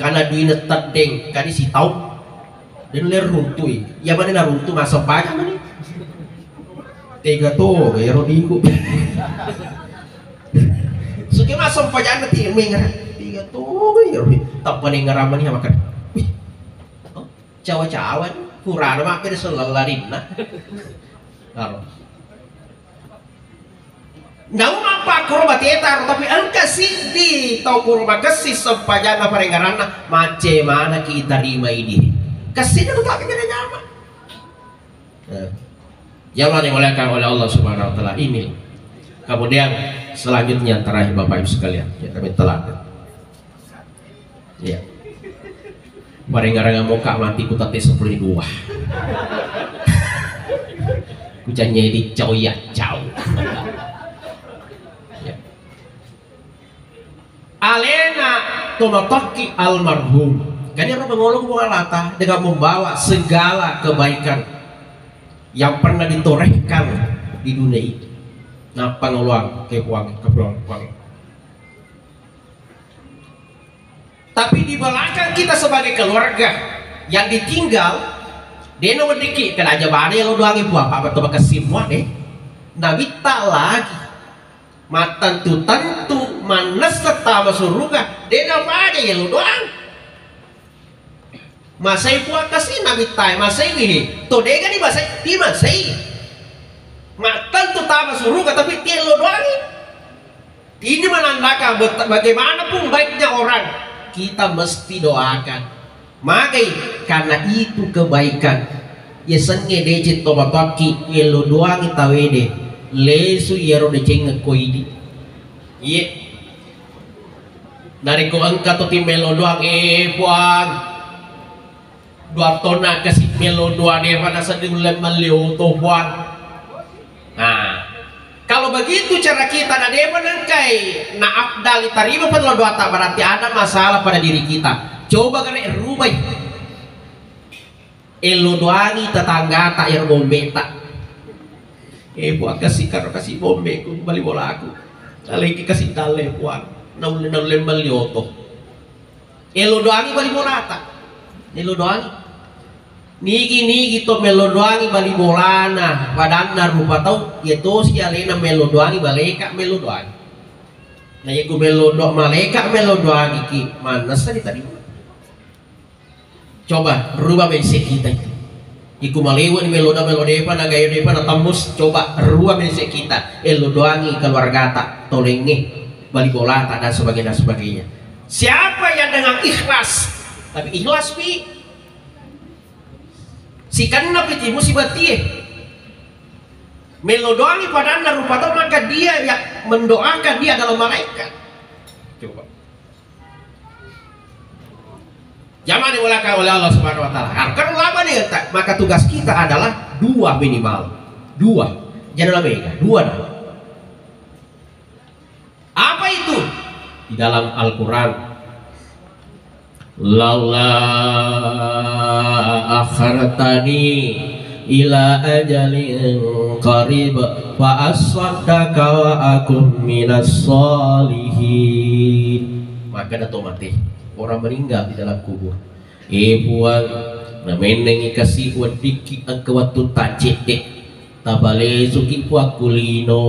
Kana duina teddeng, kani sitaung. Den le runtui. Iya mani naruntu masempajang mani. Tega to, ero diku. Suke masempajang ti mengera. Tega to, ero di. Tappa nengera mani makan. Wih. Oh, cawa-cawa ni. Purana makkeda sellallarinna. Aro. Naung mappakkoro bateta ro, tapi engka siddi tau kuro makessi sempajanna parengngeranna, macce manaki itarima idi. Kessinna tu tapi kena nyama. Nah, jamaah yang dimuliakan oleh Allah Subhanahu wa Ta'ala ini. Kemudian selanjutnya yang terakhir Bapak Ibu sekalian, ya, kami telah. Iya. Marenga-renga moka mati ku tate sepuluh dua. Ku canyai di cau ya cau. Iya. Alena Tomatokki almarhum. Kan ero mangolo ku lata dengan membawa segala kebaikan yang pernah ditorehkan di dunia ini. Nah, pangoloang ke puang, ke puang, puang. Tapi di belakang kita sebagai keluarga yang ditinggal, dena weddikki kena aja bane lo doangi puang apa betul bekasi semua deh. Nabitta lagi. Mattentu-tentu mannessa tama suruga, dena pada ya lo doang. Masai puang kasi nabitta, masai wihi. To dega ni masai, ti masai. Mattentu tama suruga tapi ti lo doangi. Ini menandakan bet-, bagaimanapun baiknya orang, kita mesti doakan. Magai, karena itu kebaikan. Yasengnge deceng to matoakki, yello doangi tawede, lesu iyaro deceng ko idi. Iye. Narekko engka to ti melo doang, eh, Puang. Dua tonna kasi melo doa defa nasedding ulle melli oto, Puang. Nah, kalau begitu cara kita, na defa nengkai na afdal tarima pelo doata, berarti ada masalah pada diri kita. Coba kare rubai. Elo doangi tetanggata yang bombeta. Eh, Puang, kasi karo kasi bombeku, bali bolaku. Aleki kasi dalle, Puang. Naulle, naulle melli oto. Elo doangi bali bolata. Elo doangi. Nigi-nigi to melo doangi bali bolana, padanna rupa tau, ya tosi alena melo doangi, maleka melo doangi. Nah, yaku melo do-, maleka melo doangi ki, mannessa di tadi. Coba rubah mindset kita itu. Iku malewa ni melo doang, melo depa, na gayo depa, na tembus. Coba rubah mindset kita. Elo doangi keluargata, tolengnge, bali bolata, dan sebagainya, dan sebagainya. Siapa yang dengan ikhlas, tapi ikhlas pi sikenna pi timu sibatie, melo doangi padanna rupa tau, maka dia yang mendoakan dia adalah malaikat. Coba. Jamaah dimuliakan oleh Allah Subhanahu wa Ta'ala. Nah, kalau lama nih, tak, maka tugas kita adalah dua minimal. Dua. Jangan lama ya, dua dah. Apa itu? Di dalam Al-Quran, "Laula akhartani ila ajalin qarib fa assaddaqa wa akum minas sholihin." Maka dato mate, orang meninggal di dalam kubur. Eh, Puang, namennengi kasi weddikki engka wettu taccedde, tapalesuki, Puang, ku lino.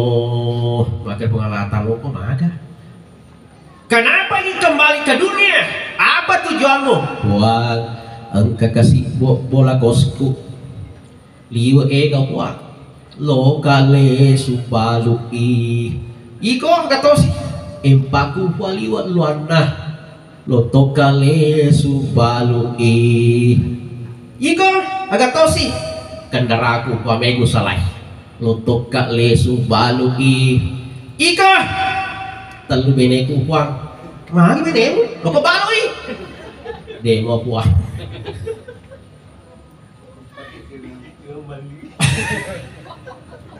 Maka Puang Allah Ta'ala ko maga. Kenapa ingin kembali ke dunia? Apa tujuanmu? Puang, engka kasi bo-, bola kosku. Liwe ega, Puang. Loka lesu balu i. Iko aga tosi. Empaku, Puang, liwe luanna. Lotoka lesu balu i. Iko aga tosi. Kendaraku, Puang, megu salai. Lotoka lesu balu i. Iko. Tellu beneku, Puang. Magi benemu? Loko balu i. Demo, Puang.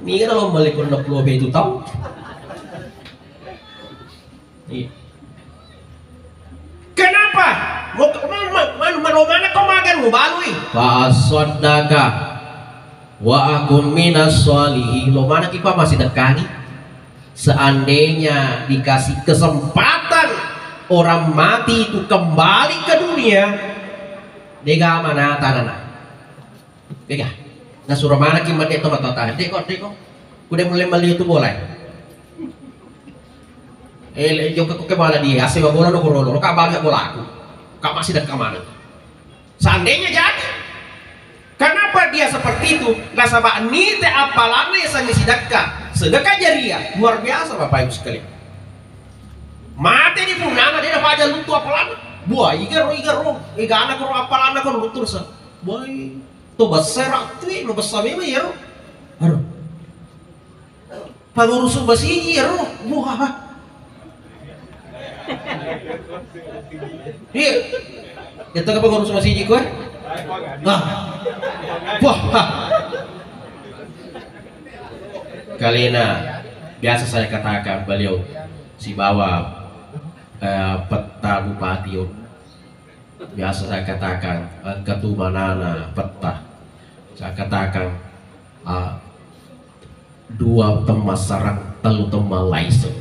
Niga dalam balik pernah pulau itu tahu? Iya. Kenapa? Mau ke-, mau, mau, mau, mau mana kau makan mau balui? Fa assaddaka wa akum minas sholihin. Lo mana kita masih dekangi? Seandainya dikasih kesempatan orang mati itu kembali ke dunia, dega manata nana. Dega. Nasuro manaki mate to matota. Deko, deko. Kude mulle mali itu bola. Eh, le, jokka ko ke bola dia, asewa bola no korolo, ka bali bola aku. Ka masih dekat mana? Seandainya jadi, kenapa dia seperti itu? Nasaba nite appalanna yasengnge sidekka, sedekah jariah, luar biasa, Bapak Ibu sekalian. Mate di punana, dia dapat aja lutu appalanna. Buah, iga ro, iga ro, iga anak ro appalanna ko lutu sa. Buah, to besar tu, no besar memang ya ro. Aduh. Pangurus masiji ro. Buah. Iya. Itu ke pangurus masiji kue? Ah. Wah. Kalena biasa saya katakan beliau sibawa, eh, peta bupati, oh. Biasa saya katakan, engka tu manana peta. Saya katakan, ah, dua temma sarang, telu temma laiseng.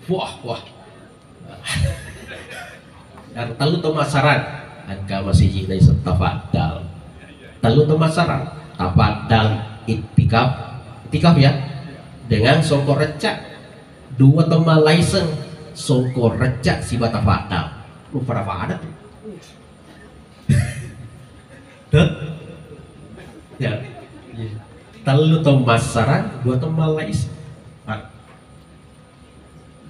Wah, wah. Yang tellu to masarang, engka masiji naiseng tafaddal. Tellu to masarang, tafaddal, iktikaf, iktikaf ya, dengan songko recca. Dua to malaiseng, songko recca siba tafaddal. Lu pada-pada tu. Tuh? Ya. Iya. Tellu to masarang, dua to malaiseng. Nah.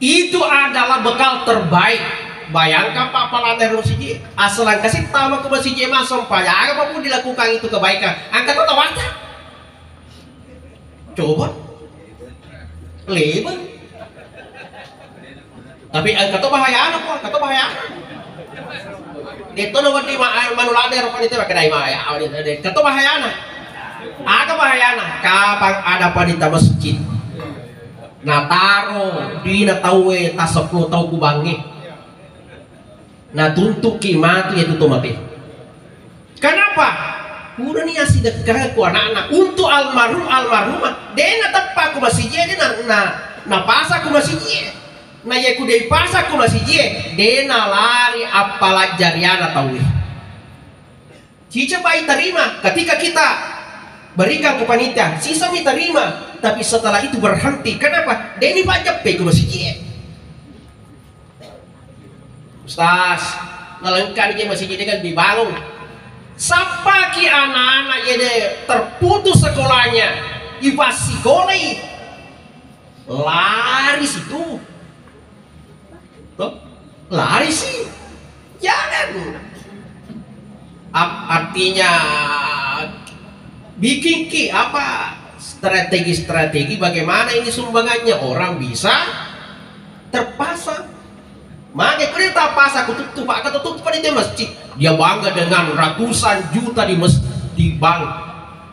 Itu adalah bekal terbaik. Bayangkan, Pak, apalagi dari masiji. Asal engka si tama ke masiji, masuk, Pak. Jangan apa pun dilakukan itu kebaikan. Angkat to tawata. Coba. Leben. Tapi engka to bahayana, Pak. Engka to bahayana. Itu lo wedding ma-, manulade ro panitia, kedai ma-, ya, engka to bahayana. Aga bahayana? Kapang ada panitia masjid. Nataro dina tauwe taseppulo tau kubangnge. Natuntuki matu iyatu to mate. Kenapa? Purani asidekkaku anakna untuk almarhum, almarhumah. De nateppa ku masiji, de na, na, napasa ku masiji. Na iya ku de pasa ku masiji, de nalari appalajjariana tauwe. Ciceng, Pak, iterima. Ketika kita berikan ke panitia, sisa mi terima. Tapi setelah itu berhenti. Kenapa? Deni pajjeppe ke masjid. Ustaz, nalengkani je masjid dengan dibangun. Sappaki anak-anak jadi terputus sekolahnya. Ipassi kolai. Lari situ. Toh? Lari sih. Jangan. Ap-, artinya bikin ki apa strategi-strategi bagaimana ini sumbangannya orang bisa terpasang. Maka kalau tak pasang kututup, Pak, ketutup pada dia masjid. Dia bangga dengan ratusan juta di mes-, di bank.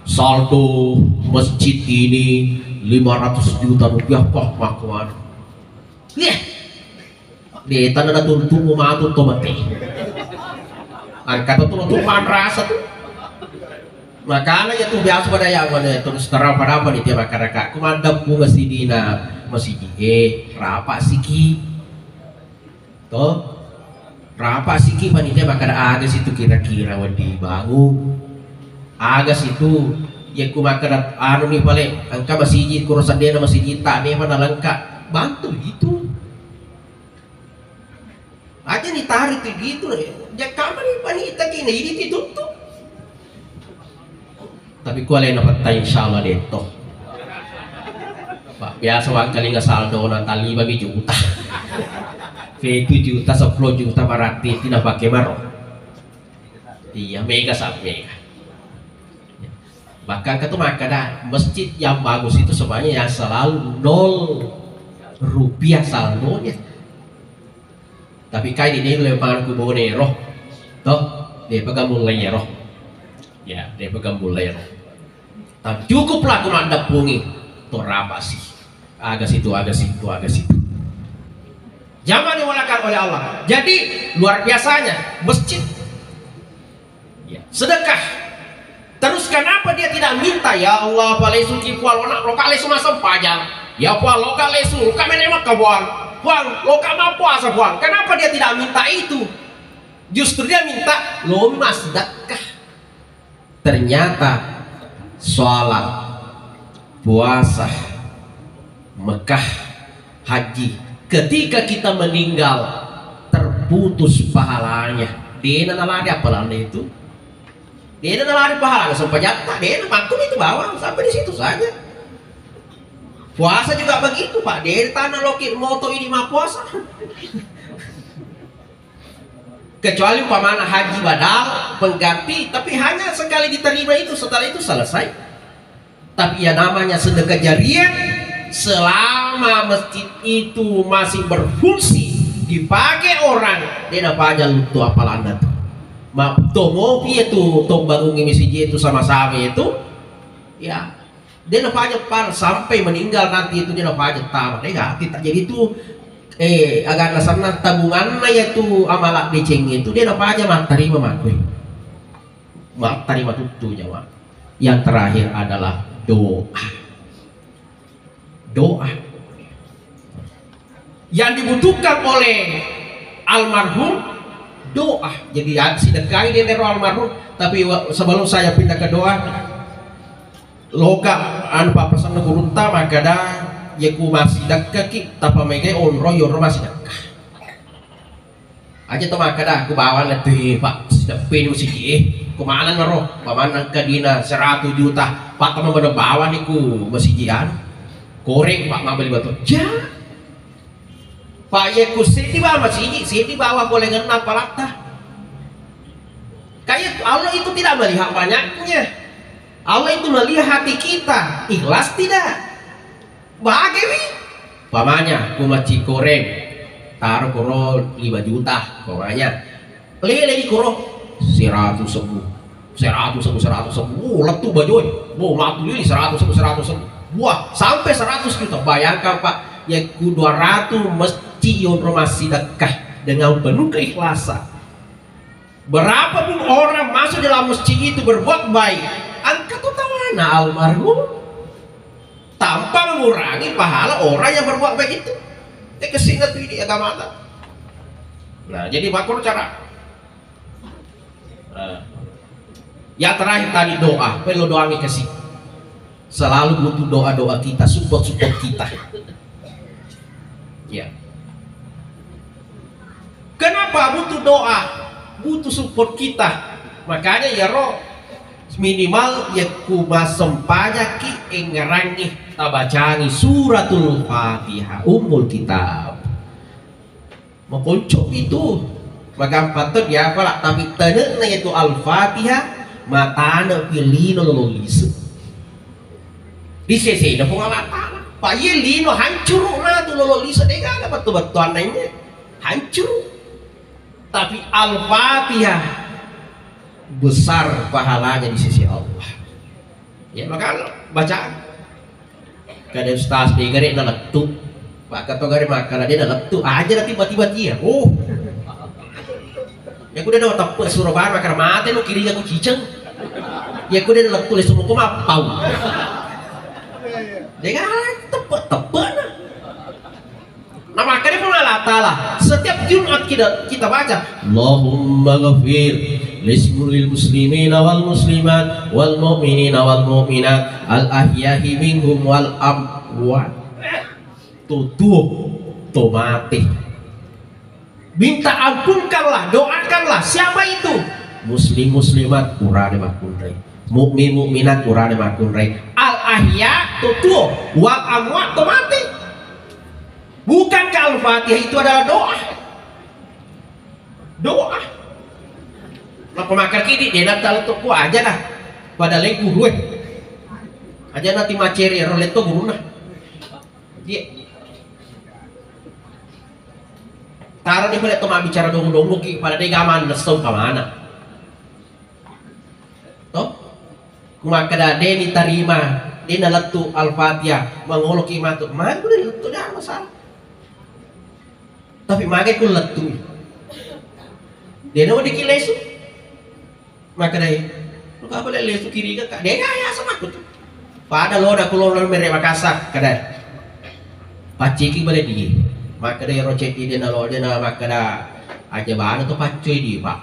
Saldo masjid ini lima ratus juta rupiah, Pak, makuan. Iya. De tanda natuntumu matu to mate. Angka to tu manrasa tu. Makana ya tu biasa pada yang mana terus terang pada apa nih tiap masyarakat. Ku maddeppung sidina masiji, eh, rapa siki. To, rapa siki panitia makkeda aga situ kira-kira wedding bangung. Aga situ, yakku makkeda anu ni pale, engka masiji kuro seddena masiji ta, depa nalengka. Bantu itu. Aja ni tarik tu gitu. Jakka mani panita kina ini tuttu. Tapi ku alena petta, insyaallah detto. Pak, biasa wangkalinga saldona tali bagi juta. Pitu juta, seppulo juta, berarti tidak pakai maro. Iya, mega sa mega. Bahkan katu makkeda, masjid yang bagus itu sebenarnya yang selalu nol rupiah saldonya. Tapi kai di delo lemang ku bone ro. Toh, de pegang mulai ro. Ya, de pegang mulai ro. Tapi cukuplah ku maddeppungi. To rapa sih. Aga situ, aga situ, aga situ. Jamaah dimuliakan oleh Allah. Jadi, luar biasanya masjid. Ya, sedekah. Terus kenapa dia tidak minta, "Ya Allah, palesuki Puang, loka lesu massempajang. Ya Puang, loka lesu, loka mene Mekah, Puang. Puang, loka mappuasa, Puang." Kenapa dia tidak minta itu? Justru dia minta, "Lo massedekah." Ternyata sholat, puasa, Mekah, haji, ketika kita meninggal, terputus pahalanya. Dena nalari apa landa itu? Dena nalari pahala, sempajatta, dena, makkum itu bawang, sampai di situ saja. Puasa juga begitu, Pak. Dena tana loki moto ini mah puasa. Kecuali umpamana haji badal, pengganti, tapi hanya sekali diterima itu, setelah itu selesai. Tapi ya namanya sedekah jariah, selama masjid itu masih berfungsi, dipakai orang, dena paja luttu apalanda tu. Ma tomopi itu, to bangungi masjid itu sama-sama itu, ya, dena paja par sampai meninggal nanti itu dena paja tama, deh, hati tak jadi itu, eh, agak senang tabunganna ya tu amalak deceng itu dena paja mattarima makui. Mattarima tuttu jamaah. Yang terakhir adalah doa. Doa. Yang dibutuhkan oleh almarhum Doa. Jadi, ya, sidekkai dia ero almarhum. Tapi, wa-, sebelum saya pindah ke doa, loka anu pappasenna gurutta makkeda, iya ku masidekkaki, tappa megai onrong yoro masidekka. Aja to makkeda, ku bawanna tu, Pak, sideppeni masigi e. Ku maneng ero, pamanna engka dina seratus juta, Pak, kamu bener bawani ku masigi anu. Koreng, Pak, mabeli batu. Ja. Pak, iya ku seddi bawang masigi, seddi bawang polengenna apalatta. Kayak Allah itu tidak melihat banyaknya. Allah itu melihat hati kita, ikhlas tidak? Bagewi. Pamanya, ku macci koreng, taro koro lima juta, pamanya. Lele di koro, seratus ribu. Seratus ribu, seratus ribu. Oh, lettu bajoi. Oh, lettu lili, seratus ribu, seratus ribu. Wah, sampai seratus juta. Bayangkan, Pak, ya ku dua ratus masjid yonro massidekka dengan penuh keikhlasan. Berapapun orang masuk dalam masjid itu berbuat baik, engka tu tawana almarhum tanpa mengurangi pahala orang yang berbuat baik itu. Te kesina tu ini agama ta. Nah, jadi makanya cara. Nah. Yang terakhir tadi doa, perlu doangi kasih. Selalu butuh doa-doa kita, support-support kita. Ya. Kenapa butuh doa? Butuh support kita. Makanya ya roh, minimal ya ku massempajaki engngerangi tabacangi suratul Fatihah, ummul kitab. Makonco itu, magampang to diapala, tapi tenekna itu Al-Fatihah, matane pi lino lolo lisu. Di sesena Puang Allah Ta'ala. Pak, iya lino hancuru na tu lolo lisu, dega ada betu-betuanna ini. Hancuru. Tapi Al-Fatihah besar pahalanya di sisi Allah. Ya, maka baca. Kada ustaz, de gare nalettu. Pak, kato gare makkada de nalettu. Aja na tiba-tiba tia. Oh. Ya kuda na teppe suro bar makkada mate lu kiri aku ciceng. Ya kuda nalettu lesu moko mappau. De gare teppe-teppe na. Nah, makanya Puang Allah Ta'ala, setiap Jumat kita, kita baca, "Allahumma ghafir lismulil muslimina wal muslimat wal mu'minina wal mu'minat al ahyahi minhum wal amwat." To tuo, to mate. Minta ampunkanlah, doakanlah. Siapa itu? Muslim muslimat, urane makkunrai. Mukmin mukminat, urane makkunrai. Al ahya, to tuo, wal amwat, to mate. Bukankah Al-Fatihah itu adalah doa? Doa. Maka makar kidi, dia datang untuk ku aja dah. Pada lagi guru eh. Aja nanti maceri, ero letto guruna. Dia. Taro di pale to mabbicara dongo-dongo ki, pada de gaman nesso pamana. To? Ku makkeda de ni tarima, de nalettu Al-Fatihah, mangoloki matu. Magi ku de lettu, de masalah. Tapi magi ku lettu. De na weddikki lesu. Makkedai, "Lu ka pale lesu kiri ka?" De ya, ya sama aku tu. Pada lo da kulo lo mere Makassar, kada. Pacceki bale di. Makkedai ro ceddi de na lo de na makkeda aja bana to paccoi di, Pak.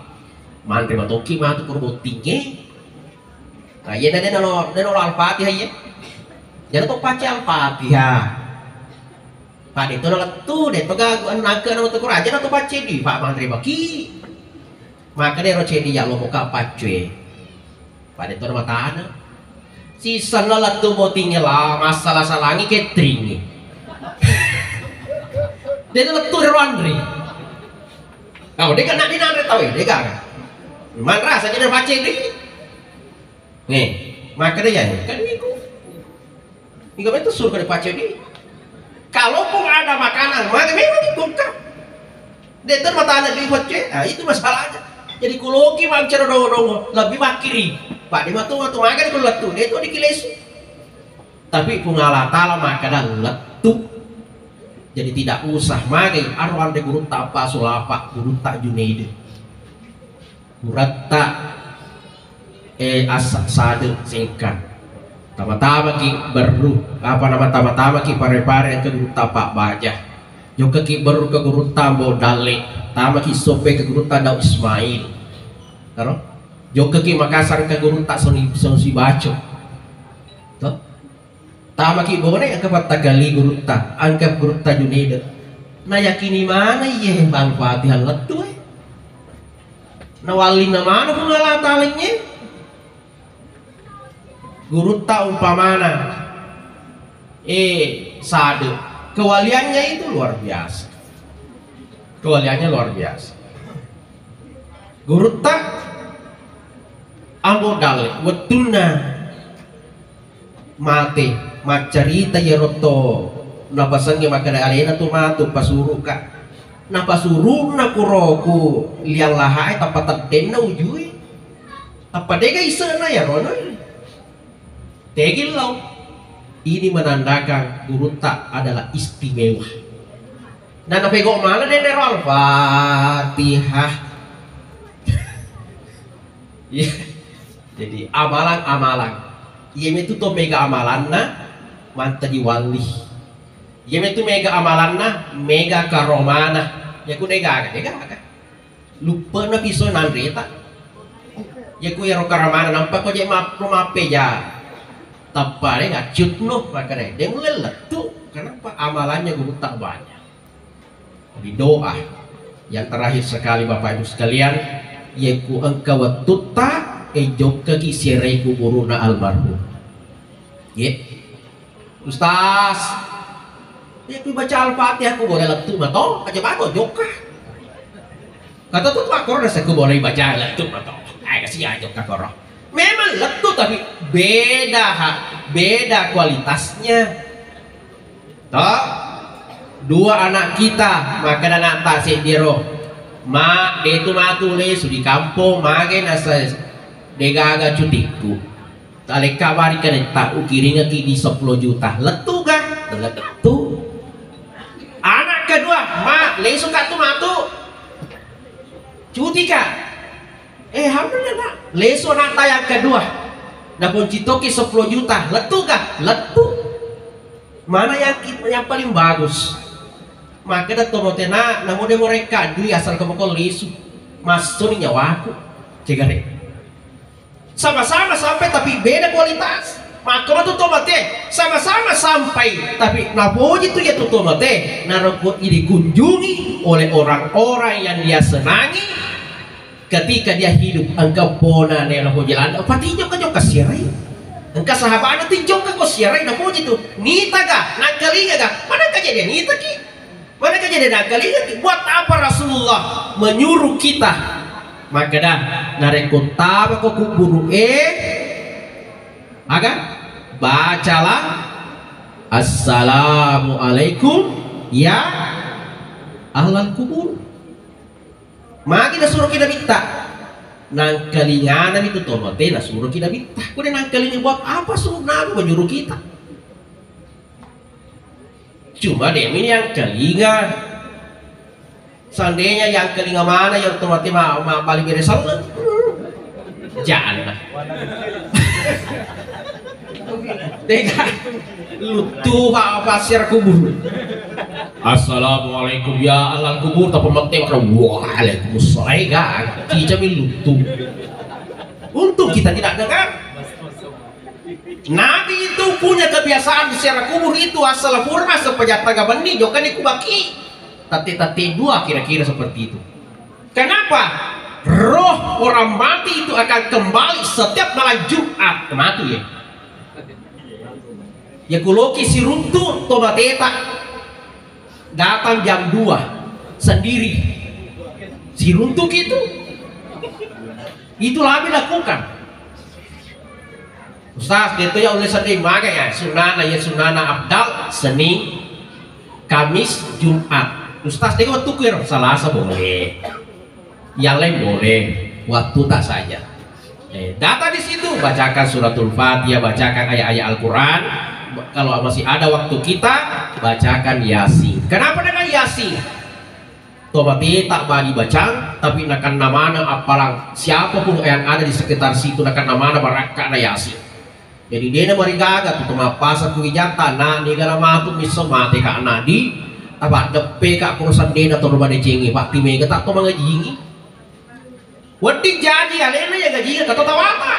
Manre matoki matu kuro bottingnge. Nah, iya na de na lo, de na lo Al-Fatihah iya. Jadi to pacce Al-Fatihah. Pak, de to nalettu, de to gagu, nangke na to kuraja na to pacce di, Pak, manre baki. Maka de ro ceddi ya lo moka pacce. Pak, de to na matana. Sisenna lettu bottingnge la, massala-salangi cateringnge. De nalettu ro anre. Kau de kana de nanre tau, de gaga. Manrasa jadi pacce di. Nih, maka de ya, kan niku. Iga betul suruh kada pacce di. Kalaupun ada makanan, maka memang dibuka. Dia termatana di pacce, nah, itu masalahnya. Jadi kuloki mancara dongo-dongo, lebih makiri. Pak, di matu matu maga di kulattu, dia itu dikilesu. Tapi Puang Allah Ta'ala makkeda lettu. Jadi tidak usah magai aro anre gurutta Pak Sulapa, gurutta Junaidi. Gurutta, eh, asa sade sengka. Tama-tamaki berru, apa nama tama-tamaki pare-pare ke gurutta Pak Baja. Jokkaki berru ke gurutta Ambo Dalle. Tamaki soppe ke gurutta Daud Ismail. Taro? Jokkaki Makassar ke gurutta Soni, Soni Baco. To? Tamaki Bone, engka pattakali gurutta, engka gurutta Junaido. Nayakini mana iye Al-Fatihah lettu e. Nawallinna mana Puang Allah Ta'ala nye. Gurutta umpamana, eh, sade. Kewaliannya itu luar biasa. Kewaliannya luar biasa. Gurutta Ambo Dalle, wettunna mate, maccarita iyaro to napasengnge makkeda alena tu matu pasuruka. Napasuru'na kuroku liang lahae tappa teddenna ujue. Tappa dega ise'na iyaro no. Tegillau. Ini menandakan gurutta adalah istimewa. Dan napego mala dendero Al-Fatihah. Iya. Jadi amalan-amalan. Iya metu to mega amalanna mantaji walli. Iya metu mega amalanna, mega karomana. Ya ku dega aga, dega aga. Luppe'na piso nanreta. Ya ku ero karomana nampa ko je map-, mappeja. Tappa de ngacutno makare. De mulle lettu. Kenapa? Amalannya gurutta banyak. Jadi doa yang terakhir sekali, Bapak Ibu sekalian, yaitu engka wettutta, eh, jokkaki siarai kuburuna almarhum. Ye. Ustaz, ya ku baca Al-Fatihah ku boleh lettu mato, aja bago jokka. Kata tu aku rasa ku boleh baca lettu mato. Ayo sia jokka koro. Memang lettu tapi beda, ha, beda kualitasnya. To? Dua anak kita, makkeda anakta seddiro, "Ma, de tu matu lesu di kampong, mage nasa degaga cutikku. Talekka bari kanetta, ukiringaki di seppulo juta. Lettu ga?" Lettu. Anak kedua, "Ma, lesu ka tu matu. Cuti ka." Eh, alhamdulillah, Nak. Lesu anakta yang kedua. Nakunci toki seppulo juta. Lettu ga? Lettu. Mana yang ki-, yang paling bagus? Makkeda tomate, "Nak, namo de morekka dui asal kemoko lesu. Massoni nyawaku." Cegare. Sama-sama sampai tapi beda kualitas. Maka matu tomate, sama-sama sampai tapi napoji tu ya tu tomate, naroko dikunjungi oleh orang-orang yang dia senangi. Ketika dia hidup, engka pona nela hojelanda, pati jokka-jokka siarai. Engka sahabana tu jokka ko siarai, napoji tu. Nita ga, nangkalinga ga, mana kejadian nita ki? Mana kejadian nangkalinga ki? Buat apa Rasulullah menyuruh kita? Makkeda, narekko tama ko kuburu e, aga? Bacalah, "Assalamualaikum ya ahlal kubur." Magi nasuroki Nabitta? Nangkalingana mi tu tomate nasuroki Nabitta. Kode nangkalinga buat apa suruh Nabi menyuruh kita? Cuma demi yang kalinga. Seandainya yang kalinga mana yang tomate ma, ma paling beres sana. Jangan. Tega. Luttu, Pak, pasir kubur. "Assalamualaikum ya ahlal kubur," tapi mati, "Waalaikumsalam." Ega, kita mi luttu. Untung kita tidak dengar. Nabi itu punya kebiasaan di ziarah kubur itu, asal furma sepejattaga benni, jokka di kubaki. Tette-tette dua kira-kira seperti itu. Kenapa? Roh orang mati itu akan kembali setiap malam Jumat. Mati ya. Ya kuloki siruntu tomateta datang jam dua sendiri. Siruntu itu. Itu lebih lakukan. Ustaz, itu ya oleh Senin maga ya, sunana ya sunana abdal Senin, Kamis, Jumat. Ustaz, dia waktu kira Salasa boleh. Yang lain boleh, waktu tak saja. Eh, data di situ, bacakan suratul Fatihah, bacakan ayat-ayat Al-Quran. Kalau masih ada waktu kita, bacakan Yasin. Kenapa dengan Yasin? Tomateta bali bacang, tapi nakenna mana appalang siapapun yang ada di sekitar situ nakenna mana barakka'na Yasin. Jadi dena marigaga tu mappasang ku wijata, na nigana matu misso mate ka na di Apa deppe ka kuro sandena to madecenge, patti mega tak to mangajingi. Wedding jaji alena ya gajiga kata tawata.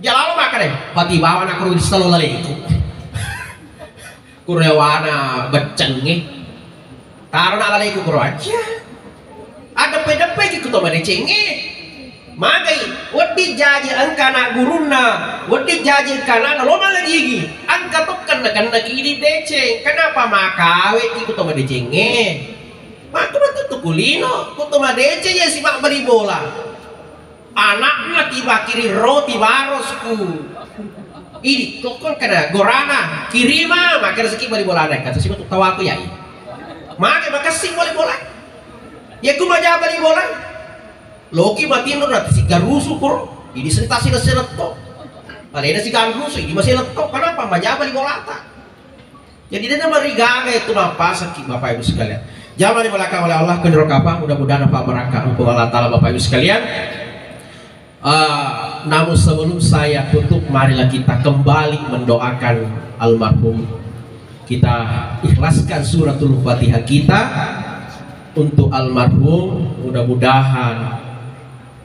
Jalalo makare, pati bawa nak kuro salo laleku. Kuro yawana beccengnge. Taro nak laleku kuro aja. Adeppe-deppe ki kuto madecenge. Magai, wedding jaji engka anak gurunna, wedding jaji engka anakna lo mangajigi. Engka tokkenna-kenna ki idi deceng. Kenapa makawe ki kuto madecenge? Maka betul tu kulino, kuto madeceng ya si mabbali bola. Anakna tiba kiri roti barosku. Idi tokko kena gorana kirima, maka rezeki bali bola naik kata si betul tawaku ya. Maka makasih bali bola. Ya ku maja bali bola. Loki matinro na sigarusu kuro. Ini sentasi na seletto. Alena sigarusu ini masih letto. Kenapa maja bali bolata? Jadi dena marigaga itu mapasaki Bapak Ibu sekalian. Jamaah dimuliakan oleh Allah, kedua kapang, mudah-mudahan apa berkah hukum Allah Ta'ala Bapak Ibu sekalian. Eh, namun sebelum saya tutup, marilah kita kembali mendoakan almarhum. Kita ikhlaskan suratul Fatihah kita untuk almarhum. Mudah-mudahan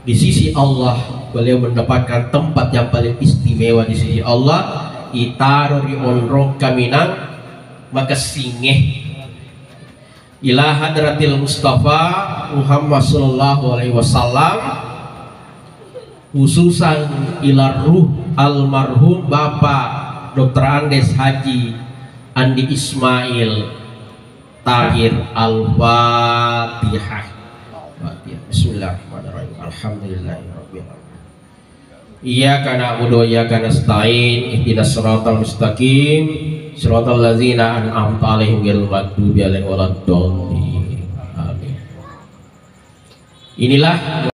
di sisi Allah beliau mendapatkan tempat yang paling istimewa di sisi Allah. Itaro ri onrong kaminang makessinge. Ila hadratil Mustafa Muhammad sallallahu alaihi wasallam, khususan ila ruh almarhum Bapak doktor Andes Haji Andi Ismail Tahir. Al-Fatihah. Fatihah. Bismillahirrahmanirrahim. Alhamdulillahirabbil alamin. Iyyaka na'budu wa iyyaka nasta'in. Ihdinas siratal mustaqim. Siratal ladzina an'amta 'alaihim ghairil maghdubi 'alaihim waladdallin. Amin. Inilah